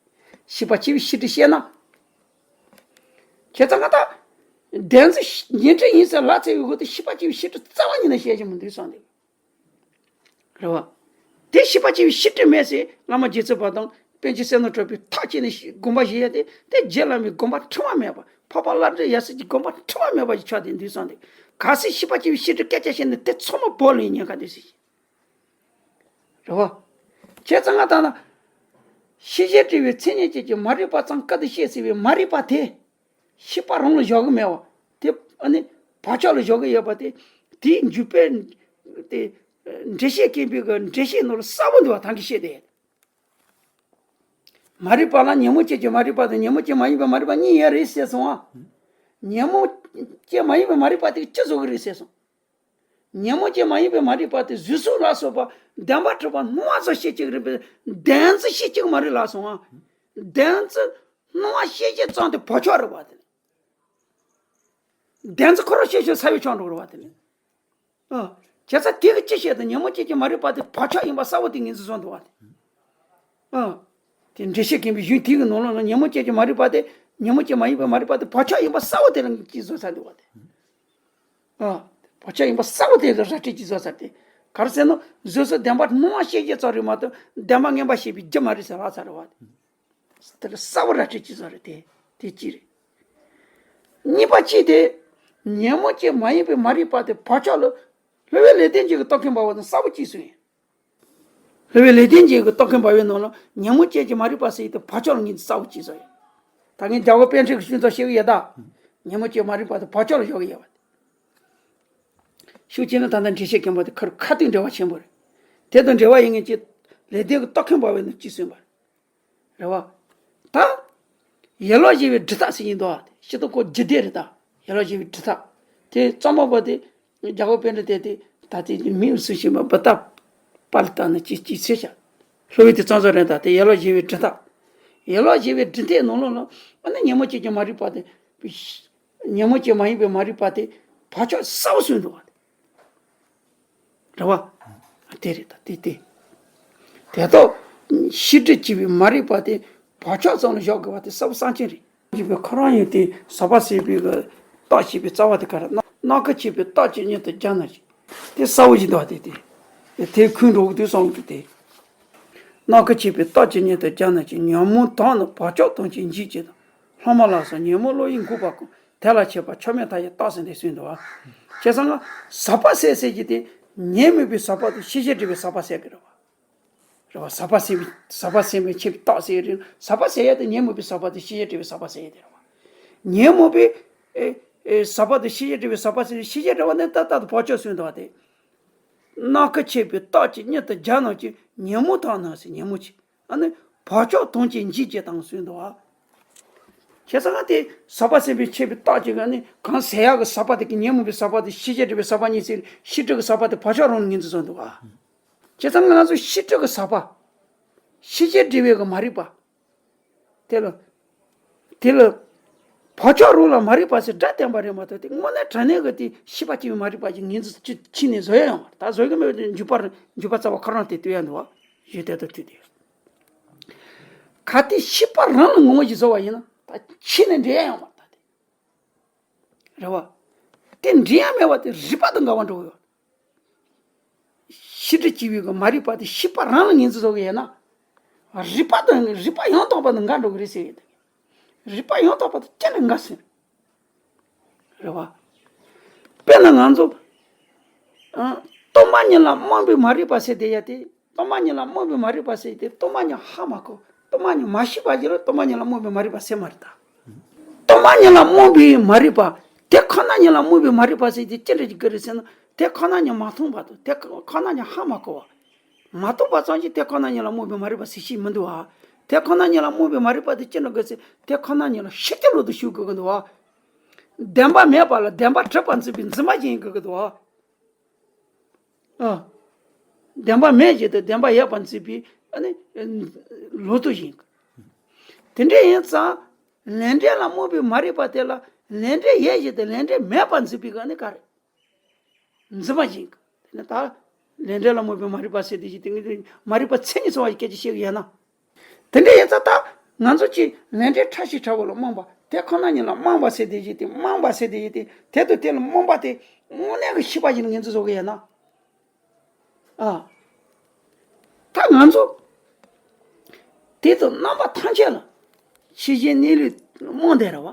ཤེས་པ་སྐྱེ་བའི་ཤེས་སྒྲིབ་བཤད་ན། ཁྱེད་ཚང་ང་ད། བདེན་འཛིན་ཉན་སྒྲིབ་ཡིན་ཟེར་ལབ་ཚར་བའི་འོག་ཏུ་ཤེས་པ་སྐྱེ་བའི་ཤེས་སྒྲིབ་རྩ་བ་ཉིད་ནས་བཤད་ཀྱི་མི་འདུག་བསམ་འདུག་རེད་བ། དེ་ཤེས་པ་སྐྱེ་བའི་ཤེས་སྒྲིབ་མེད་ཟེར་བླ་མ་རྗེ་བཙུན་པ་དང་པཎ་ཆེན་བསོད་ནམས་གྲགས་པས་ཐག་བཅད་ནས་དགོངས་པ་བཞེས་ཡ་དེ་དེ་རྗེ་བླ་མའི་དགོངས་པ་ཕྲ་མ་མེད་པ་འཕགས་པ་ཀླུ་སྒྲུབ་ཡབ་སྲས་ཀྱི་དགོངས་པ་ཕྲ་མ་མེད་པ་ཞིག་ཆགས་བསྡད་འདུག་བསམ་འདུག་གལ་སྲིད་ཤེས་པ་སྐྱེ་བའི་ཤེས་སྒྲིབ་སྐད་ཆ་བཤད་ན་དེ་ཚང་མ་བོར་ལེན་ཉེན་ཁ་འདུག་ཟེར། རེད་བ། བྱས་ཙང་ང་ལྟར་ན། ཤེས་བྱར་འབྲེལ་བའི་མཚན་ཉིད་ཅན་གྱི་མ་རིག་པ་ཙམ་སྐད་དུ་བཤད་ཟེར་བའི་མ་རིག་པ་དེ། ཤེས་པ་རང་ལ་བཞག་གི་མེད་བ། དེ་ཨ་ནི་བག་ཆགས་ལ་བཞག་གི་ཡོད་པ་དེ། དེའི་འཇུག་པའི་དེ། འགྲེལ་བཤད་མཁན་པོའི་གི་འགྲེལ་བཤད་ནང་ལ་གསལ་པོ་འདུག་བ་ད་གིན་བཤད་དེ། མ་རིག་པ་ལ་ཉོན་མོངས་ཅན་གྱི་མ་རིག་པ་དང་ཉོན་མོངས་ཅན་མ་ཡིན་པའི་མ་རིག་པ་གཉིས་ཡོད་རེད་ཟེར་སོང་ཨ། ཉོན་མོངས་ཅན་མ་ཡིན་པའི་མ་རིག་པ་དེ་ཅི་བཟོ་གི་རེད་ཟེར་སོང་། ཉོན་མོངས་ཅན་མ་ཡིན་པའི་མ་རིག་པ་དེ་གཟུགས་གསོམ་ལ་སོགས་པ་བདེན་པར་གྲུབ་པ་སྣང་བ་ཙམ་ཤེས་ཀྱི་རེད་པས་བདེན་འཛིན་ཤེས་ཀྱི་མ་རེད་ལབ་སོང་ཨ། བདེན་འཛིན་སྣང་བ་ཤེས་བྱེད་ཙམ་དེ་བག་ཆགས་རེད་བ་དེ། བདེན་འཛིན་ཁོ་རང་ཤེས་བྱེད་ས་བོན་ཆགས་འགྲོ་གི་རེད་བ་དེ། ཨ། བྱས་ཙང་དེ་གི་ཅི་བཤད་དང་ཉོན་མོངས་ཅན་གྱི་མ་རིག་པ་དེ་བག་ཆགས་ཡིན་པ་གསལ་བོ་དེ་ངོས་འཛིན་བཟོ་འདུག་བ་དེ། ཨ། དེ་འགྲེལ་བཤད་མཁན་པོའི་གཞུང་དེ་གི་ནང་ལོགས་ལ་ཉོན་མོངས་ཅན་གྱི་མ་རིག་པ་དེ་ཉོན་མོངས་ཅན་མ་ཡིན་པའི་མ་རིག་པ་དེ་བག་ཆགས་ཡིན་པ་གསལ་བོ་དེ་རང་གིས་བཟོས་ཚར་འདུག་བ་དེ། ཨ། བག་ཆགས་ཡིན་པ་གསལ་བོ་དེ་ལ་ར་སྤྲོད་ཅིག་བཟོས་ཚར་ཏེ། ག་རེ་ཟེར་ན་གཟུགས་གསོམ་བདེན་པར་སྣང་བ་ཤེས་བྱེད་ཙམ་རེད་མ་གཏོགས་བདེན་པ་མངོན་པར་ཤེས་པའི་རྒྱུ་མ་རེད་ཟེར་ལབ་ཚར་རེད་བ་དེ། དེ་ལ་གསལ་བོ་ར་སྤྲོད་ཅིག་བཟོས་རེད་དེ། དེ་གཅིག་རེད། གཉིས་པ་གཅིག་དེ། ཉོན་མོངས་ཅན་མ་ཡིན་པའི་མ་རིག་པ་དེ་བག་ཆགས་ལ། སློབ་དཔོན་ལེགས་ལྡན་འབྱེད་ཀྱི་རྟོག་གེ་འབར་བ་དང་གསལ་པོ་གཅིག་མཚུངས་ཡིན། སློབ་དཔོན་ལེགས་ལྡན་འབྱེད་ཀྱི་རྟོག་གེ་འབར་བའི་ནང་ལ་ཉོན་མོངས་ཅན་གྱི་མ་རིག་པ་ཟེར་ཡི་དེ་བག་ཆགས་ལ་ངེས་འཛིན་གསལ་པོ་གཅིག་མཚུངས་ཡིན། ད་ངས་རྒྱལ་བ་པཎ་ཆེན་གྱི་ཤུགས་རྩ་བཤད་ཀྱི་ཡོད་ད། ཉོན་མོངས་ཅན་མ་རིག་པ་དེ་བག་ཆགས་ལ་བཞག་གི་ཡོད་པ་དེ། ཤུགས་ཆེ་ན་ད་ལྟ་འགྲེལ་བཤད་མཁན་པོ་དེ་ཁ་ཁ་ཐུག་འབྲེལ་བ་ཆེན་པོ་རེད། དེ་དང་འབྲེལ་བ་ཡོད་མཁན་གྱི་ལེགས་ལྡན་གྱི་རྟོག་གེ་འབར་བའི་ནང་གཅིག་མཚུངས་པ་རེད་བ། ད། ཡན་ལག་བཞི་པའི་སྒྲིབ་ཐག་ཟེར་གྱི་འདུག་བ། སྤྱིར་བཏང་ཁོ་རྒྱུད་སྡེ་རེད་ད། ཡན་ལག་བཞི་པའི་སྒྲིབ་ཐག་དེ་རྩོམ་པ་པོ་དེ་རྒྱལ་བ་པཎྜི་ཏ་དེ་ད་ལྟའི་མིང་སུ་ཞིག་མ་བུ་ཏ་པ་ལི་ཏ་ནི་ཅི་ཅི་ཚེ་ཤ། སློབ་དཔོན་དེ་རྩོམ་བཟོ་རེད་ད། དེ་ཡན་ལག་བཞི་པའི་སྒྲིབ་ཐག་ཡན་ལག་བཞི་པའི་སྒྲིབ་ཐག་ནང་ལོགས་ལ་ཨ་ནི་ཉོན་མོངས་ཅན་གྱི་མ་རིག་པ་དེ། ཉོན་མོངས་ཅན་མ་ཡིན་པའི་མ་རིག་པ་དེ་བག་ཆགས་གསལ་པོ་གསུངས་འདུག་བ། རེད་བ། དེ་རེད་ད་དེ་དེ། དེ་དག་ཤེས་སྒྲིབ་བཅས་པའི་མ་རིག་པ་དེ་བག་ཆགས་ཙམ་ལ་བཞག་དགོས་པ་དེ་གསལ་པོ་གསལ་རྐྱང་རེད། ཅེས་པའི་ཁོ་རང་ཡང་དེ་ཟག་པ་ཟད་པའི་གི་རྟགས་ཞེས་པའི་རྩ་བ་དེ་ག་རེ་རྣམ་རྣམ་ཀུན་ཆད་པའི་རྟགས་ཀྱིས་མྱུར་དུ་སྦྱར་ན་ཅི། དེ་གསལ་པོ་ཞིག་འདུག་བ་དེ་དེ། དེ་ཁུངས་འགྲོ་གི་འདུག་བསམ་གི་འདུག་དེ། རྣམ་ཀུན་ཆད་པའི་རྟགས་ཀྱིས་མྱུར་དུ་སྦྱར་ན་ཅི། ཉོན་མོངས་དག་ནི་བག་ཆགས་དོན་གྱི་འཇིག་བྱེད་དང་། ལྷག་མ་ལ་སོགས་ཉོན་མོངས་བློ་ཡིས་འགུགས་པ་ཀུན། དེ་ལ་མཆིས་པ་ཆགས་མེད་མཐའ་ཡས་རྟགས་ཟེར་འདི་གསུངས་འདུག་བ། བྱས་ཙང་ང་ཟག་པ་ཟད་ཟེར་གྱི་དེ་ཉོན་མོངས་པའི་ཟག་པ་དང་ཤེས་བྱའི་སྒྲིབ་པའི་ཟག་པ་ཟད་ཀྱི་རེད་བ། རེད་བ། ཟག་པ་ཟད་པའི་ཟག་པ་ཟད་པའི་ཆེད་རྟགས་ཟེར་རེད། ཟག་པ་ཟད་ཡ་དེ་ཉོན་མོངས་པའི་ཟག་པ་དང་ཤེས་བྱའི་སྒྲིབ་པའི་ཟག་པ་ཟད་ཡ་དེ་རེད་བ། ཉོན་མོངས་པའི་ཨེ་ཨེ་ཟག་པ་དང་ཤེས་བྱའི་སྒྲིབ་པའི་ཟག་པ་ཟད། ཤེས་བྱའི་སྒྲིབ་པ་ནི་ད་ལྟ་དུ་བག་ཆགས་གསུངས་འདུག་བ་དེ། རྣམ་ཀུན་ཆད་པའི་རྟགས་ཀྱིས་མྱུར་དུ་སྦྱར་ན་ཅི། ཉོན་མོངས་དག་ནི་ཟེར་ཉོན་མོངས་ཆེ། ཨ་ནི་བག་ཆགས་དོན་གྱི་འཇིག་བྱེད་དང་གསུངས་འདུག་བ། བྱས་ཙང་ང་དེ་ཟག་པ་ཟད་པའི་ཆད་པའི་རྟགས་ཀྱི་ཨ་ནི་གང་ཟད་ཡག་གི་ཟག་པ་དེ་གི་ཉོན་མོངས་པའི་ཟག་པ་དེ་ཤེས་བྱའི་སྒྲིབ་པའི་ཟག་པ་གཉིས་ཟེར་ཤེས་སྒྲིབ་ཀྱི་ཟག་པ་དེ་བག་ཆགས་རང་ལ་ངོས་འཛིན་བཟོ་འདུག་བ། བྱས་ཙང་ང་ཚོ་ཤེས་སྒྲིབ་ཀྱི་ཟག་པ། ཤེས་བྱའི་སྒྲིབ་པའི་གི་མ་རིག་པ། དེ་ལ། དེ་ལ། བག་ཆགས་རང་ལ་མ་རིག་པ་ཟེར་སྒྲ་བསྟན་པ་རེད་མ་གཏོགས་དེ་དངོས་གནས་དྲང་གནས་ཀྱི་དེ་ཤེས་པ་སྐྱེ་བའི་མ་རིག་པ་ཞིག་ངོས་འཛིན་ཅི་ཕྱི་ནས་བཟོ་ཡ་ཡོང་བ་ད་བཟོ་གི་མེད་པ་དེ་འཇུག་པ་འཇུག་པ་རྩ་བ་ཁོ་རང་དེ་ལྟོས་ཡ་འདུག་བ། ཞེས་དེ་ལྟར་ཐུག་དེ། གལ་ཏེ་ཤེས་པ་རང་ལ་ངོ་བོ་ཞིག་བཟོ་བ་ཡིན་ན་ད་ཕྱི་ནས་འདྲེན་ཡ་ཡོང་བ་ད་དེ། རེད་བ། དེ་འདྲེན་ཡ་མེད་པ་དེ་རིག་པ་དང་འགལ་བ་འགྲོ་གི་ཡོད། ཤེས་སྒྲིབ་བཅས་པའི་གི་མ་རིག་པ་དེ་ཤེས་པ་རང་ལ་ངོས་འཛིན་བཟོ་གི་ཡོད་ན། རིག་པ་དང་རིག་པ་ཡང་དག་པ་དང་འགལ་འགྲོ་གི་རེད་ཟེར་ཡོད་དེ། རིག་པ་ཡང་དག་པ་དེ་ཅི་ནས་འགལ་ཟེར། རེད་བ། དཔེར་ན་ང་ཚོ། ཨ། སྟོང་པ་ཉིད་ལ་རྨོངས་པའི་མ་རིག་པ་ཟེར་དེ་ཡ་དེ། སྟོང་པ་ཉིད་ལ་རྨོངས་པའི་མ་རིག་པ་ཟེར་དེ་སྟོང་པ་ཉིད་ཧ་མ་གོ། སྟོང་པ་ཉིད་མ་ཤེས་པ་ཞིག་ལ་སྟོང་པ་ཉིད་ལ་རྨོངས་པའི་མ་རིག་པ་ཟེར་མ་རེད་ད། སྟོང་པ་ཉིད་ལ་རྨོངས་པའི་མ་རིག་པ། དེ་ཁོ་ན་ཉིད་ལ་རྨོངས་པའི་མ་རིག་པ་ཟེར་དེ་ཅི་འདྲ་ཞིག་གི་རེད་ཟེར་ན་དེ་ཁོ་ན་ཉིད་མ་མཐོང་བ་དང་དེ་ཁོ་ན་ཉིད་ཧ་མ་གོ་བ། མ་མཐོང་བ་ཙམ་གྱིས་དེ་ཁོ་ན་ཉིད་ལ་རྨོངས་པའི་མ་རིག་པ་ཟེར་ཤེས་མི་འདུག་བ། དེ་ཁོ་ན་ཉིད་ལ་རྨོངས་པའི་མ་རིག་པ་དེ་ཅི་འདྲ་གི་ཟེར་དེ་ཁོ་ན་ཉིད་ལ་ཤེས་རྒྱུ་ལོག་ཏུ་ཞུགས་དགོས་ཀྱི་འདུག་བ། བདེན་པ་མེད་པ་ལ་བདེན་པ་གྲུབ་པར་འཛིན་པའི་འཛིན་པ་ཅན་ཡིན་དགོས་ཀྱི་འདུག་བ། ཨ། བདེན་པ་མེད་ཅེས་དང་བདེན་པ་ཡོད་པར་འཛིན་པའི་ཨ་ནི་ལོག་རྟོག་ཡིན། དེ་འདྲ་ཡིན་ཙང་ལས་འབྲས་ལ་རྨོངས་པའི་མ་རིག་པ་དེ་ལ་ལས་འབྲས་ཡོད་ཅེས་དང་ལས་འབྲས་མེད་པར་འཛིན་པའི་ཨ་ནི་ག་རེ། འཛིན་པ་ཡིན། དེ་ནི་ད་ལས་འབྲས་ལ་རྨོངས་པའི་མ་རིག་པ་ཟེར་དེ་ཅི་སྟེ་ངས་མ་རིག་པ་མཚན་ཉིད་ཚང་བ་ཡི་སྐད་ཆ་བཤད་གི་ཡོད་ན། དེ་འདྲ་ཡིན་ཙང་ད་ང་ཚོ་གཅིག་ལས་འབྲས་ཕྲ་ཞིང་ཕྲ་བ་ལ་རྨོངས་པ་དེ་ཁོ་ན་ཉིད་ལ་རྨོངས་པ་ཟེར་དེ་ཡིན་ཏེ་རྨོངས་པ་ཟེར་དེ་ཡིན་ཏེ་དེ་དང་དེ་ལ་རྨོངས་པ་དེ་དངོས་གནས་ཀྱི་ཤེས་པ་ཡིན་ངོས་འཛིན་བཟོ་གི་ཡོད་ན། ཨ། ད་ང་ཚོ་དེ་དང་རྣམ་པ་ཐམས་ཅད་ལ་ཤེས་བྱའི་གནས་ལུགས་རྨོངས་དེ་རེད་བ།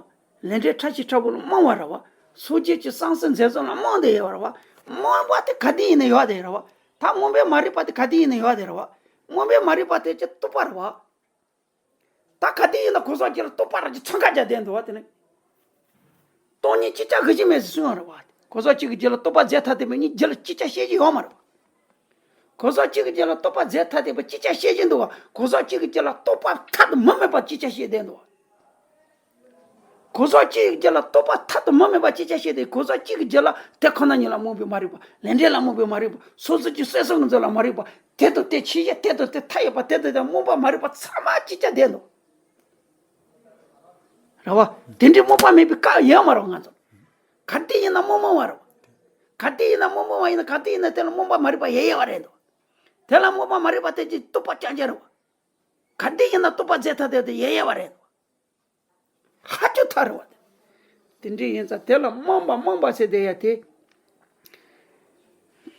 ལས་འབྲས་ཕྲ་ཞིང་ཕྲ་བ་ལ་རྨོངས་པ་རེད་བ། སོ་སྐྱེ་གི་སེམས་སུ་འཛིན་བཟུང་ལ་རྨོངས་དེ་ཡོད་རེད་བ། རྨོངས་པ་དེ་ག་དུས་ཡིན་ན་ཡོད་དེ་རེད་བ། ད་རྨོངས་པའི་མ་རིག་པ་དེ་ག་དུས་ཡིན་ན་ཡོད་དེ་རེད་བ། རྨོངས་པའི་མ་རིག་པ་དེ་ཅི་རྟོག་པ་རེད་བ། ད་ག་དུས་ཡིན་ན་གོ་ས་ཅི་ལ་རྟོག་པ་ར་ཅི་འཚང་ཁ་རྒྱག་བསྡད་འདུག་བ་དེ་ནི། སྟོང་ཉིད་ཅི་ཆ་གི་ཅི་མེད་ཟེར་གསུང་བ་རེད་བ། གོ་ས་གཅིག་གི་རྒྱུད་ལ་རྟོག་པ་རྫས་ཐ་དད་པའི་གཉིས་རྒྱུད་ལ་ཅི་ཆ་བཤད་ཀྱི་ཡོད་མ་རེད་བ། གོ་ས་གཅིག་གི་རྒྱུད་ལ་རྟོག་པ་རྫས་ཐ་དད་པ་ཅི་ཆ་བཤད་ཀྱི་འདུག་བ། གོ་ས་གཅིག་གི་རྒྱུད་ལ་རྟོག་པ་ཐ་དད་མི་དམིགས་པ་ཅི་ཆ་བཤད་བསྡད་འདུག་བ། གོ་ས་གཅིག་གི་རྒྱུད་ལ་རྟོག་པ་ཐ་དད་མི་དམིགས་པ་ཅི་ཆ་བཤད་དེ་གོ་ས་གཅིག་གི་རྒྱུད་ལ་དེ་ཁོ་ན་ཉིད་ལ་རྨོངས་པའི་མ་རིག་པ་ལས་འབྲས་ལ་རྨོངས་པའི་མ་རིག་པ་སོ་སོ་གཅིག་སོ་སོ་གི་འཛིན་ལ་མ་རིག་པ། དེ་དང་དེ་ཆོས་ཅན། དེ་དང་དེ་མཐའ་ཡས་པ། དེ་དང་དེ་རྨོངས་པ་མ་རིག་པ་ཚང་མ་ཅི་ཆ་བསྡད་འདུག་རེད་བ། དེ་འདྲའི་རྨོངས་པ་མེད་པའི་སྐབས་ཡོད་མ་རེད་ང་ཚོ། ག་དུས་ཡིན་ན་རྨོངས་རྨོངས་པ་རེད་བ། ག་དུས་ཡིན་ན་རྨོངས་རྨོངས་པ་ཡིན་ན་ག་དུས་ཡིན་ན་དེ་ལ་རྨོངས་པ་མ་རིག་པ་ཡོད་ཡོད་པ་རེད་འདུག་དེ་ལ་རྨོངས་པ་མ་རིག་པ་དེ་ཅི་རྟོག་པ་རྐྱང་རྐྱང་རེད་བ། ག་དུས་ཡིན་ན་རྟོག་པ་རྫས་ཐ་དད་དེ་ཡོད་ཡོད་པ་རེད་འདུག་ཧ་ཅང་ཐག་རིང་བ་དེ། དེ་འདྲ་ཡིན་ཙང་དེ་ལ་རྨོངས་པ་རྨོངས་པ་ཟེར་བསྡད་ཡ་དེ།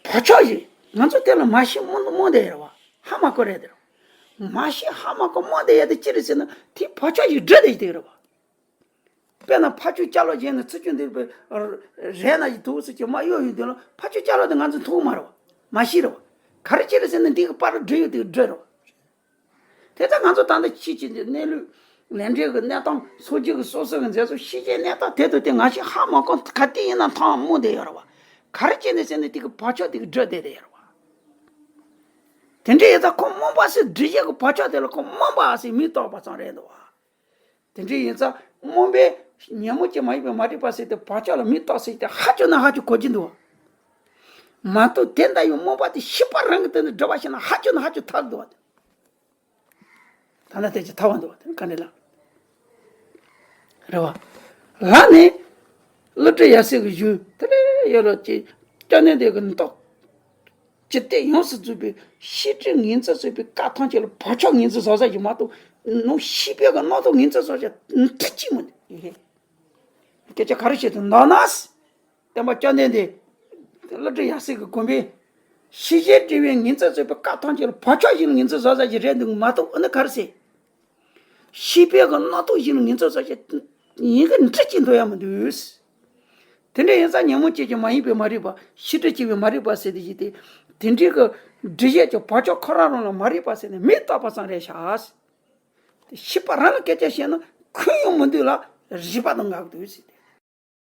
བག་ཆགས་ཤིག་ང་ཚོ་དེ་ལ་མ་ཤེས་རྨོངས་རྨོངས་བསྡད་ཡ་རེད་བ། ཧ་མ་གོ་རེད་དེ་རེད། མ་ཤེས་ཧ་མ་གོ་རྨོངས་བསྡད་ཡ་དེ་ཅི་རེད་ཟེར་ན་དེ་བག་ཆགས་ཤིག་སྒྲིབ་བསྡད་ཡ་དེ་རེད་བ། དཔེར་ན་ཕ་ཆོས་ཅ་ལག་བཞེས་ནས་ཚུར་ཅུང་འདིར་པའི་རས་ན་ཡི་ཐུག་ཟེར་གྱི་མ་གཡོ་ཡོད་དུས་ལ་ཕ་ཆོས་ཅ་ལག་དེ་ང་ཚོ་མཐོང་མ་རེད་བ། མ་ཤེས་རེད་བ། ག་རེ་བྱས་རེད་ཟེར་ན་འདི་གི་པར་འབྲི་ཡོད་དེ་འབྲི་རེད་བ། དེ་ལྟར་ང་ཚོ་ད་ལྟ་ཕྱི་ཕྱི་འདི་གནས་ལུགས་ལས་འབྲས་ཀྱི་གནས་སྟངས་སོ་སྐྱེ་གི་སོ་སོ་གི་མཛད་སོ་ཤེས་བྱའི་གནས་སྟངས་དེ་དང་དེ་ང་ཞིག་ཧ་མ་གོ་ག་དེ་ཡིན་ན་ཐང་རྨོངས་བསྡད་ཡོད་རེད་བ། ག་རེ་བྱས་ནས་ཟེར་ན་དེ་གི་བག་ཆགས་དེ་གི་སྒྲ་བསྡད་བསྡད་ཡོད་རེད་བ། དེ་འདྲ་ཡིན་ཙང་ཁོ་རྨོངས་པ་ཟེར་འབྲི་བྱེད་ཀྱི་བག་ཆགས་དེ་ལ་ཁོ་རྨོངས་པ་ཟེར་མིང་བཏགས་པ་ཙམ་རེད་འདུག་བ། དེ་འདྲ་ཡིན་ཙང་རྨོངས་པས་ཉོན་མོངས་ཀྱིས་མ་ཡིན་པའི་མ་རིག་པ་ཟེར་ཏེ་བག་ཆགས་ལ་མིང་བཏགས་ཟེར་ཏེ་ཧ་ཅང་ན་ཧ་ཅང་གོ་གི་འདུག་བ། མ་གཏོགས་དེ་འདྲ་ཡི་རྨོངས་པ་དེ་ཤེས་པ་རང་གི་སྟེང་ནས་སྒྲིབ་པ་ཞིག་ན་ཧ་ཅང་ན་ཧ་ཅང་ཐལ་འདུག་བ། ད་ལྟ་དེ་ཅི་ཐལ་བ་འདུག་བ་དེ་ག་འདྲ་ལ། རེད་བ། ལ་ནི། སློབ་གྲྭ་ཡབ་སྲས་ཀྱི་གཞུང་དེ་ལས་ཡོད་ལ་ཅི། སྐྱབས་གནས་དེ་གི་མདོ། ཇི་སྟེ་ཡོངས་སུ་རྫོགས་པའི་ཤེས་སྒྲིབ་ངེས་འཛིན་རྩོད་པའི་བཀའ་ཐམས་ཅད་ལ་བག་ཆགས་ངེས་འཛིན་བཟོ་ས་ཞིག་མ་གཏོགས་ནོ་ཤེས་པའི་གི་རྣམ་རྟོག་ངེས་འཛིན་བཟོ་ས་འདི་གཅིག་མི་འདུག་སྐད་ཆ་ག་རེ་བཤད་དུ་འདོད་ན། བསྟན་པ་བཅོམ་ལྡན་འདས། སློབ་གྲྭ་ཡབ་སྲས་ཀྱི་དགོན་པས། ཤེས་བྱའི་སྒྲིབ་པའི་ངེས་འཛིན་རྩོད་པའི་བཀའ་ཐམས་ཅད་ལ་བག་ཆགས་ཤིག་ལ་ངེས་འཛིན་བཟོ་ས་ཞིག་རེད་འདུག་མ་གཏོགས་ཨ་ནི་ག་རེ་ཟེར། ཤེས་པའི་གི་རྣམ་རྟོག་ཞིག་ལ་ངེས་འཛིན་བཟོ་ས་ཞིག་ཡིན་གི་འདྲ་ཅིག་འདོད་ཡ་མི་འདུག་དེ་འདྲ་ཡིན་ཙང་ཉོན་མོངས་ཅན་གྱི་མ་ཡིན་པའི་མ་རིག་པ་ཤེས་སྒྲིབ་ཅན་གྱི་མ་རིག་པ་ཟེར་དེ་ཞིག་སྟེ། དེ་འདྲའི་གི་སྒྲིབ་བྱེད་ཀྱི་བག་ཆགས་ཁོ་རང་རང་ལ་མ་རིག་པ་ཟེར་ནས་མིང་བཏགས་པ་ཙམ་རེད་ཤག་ཤེས་པ་རང་ལ་སྐད་ཆ་བཤད་ན་ཁུངས་ཡོང་མི་འདུག་ལ་རིགས་པ་དང་འགལ་གྱི་འདུག་ཟེར་ཏེ།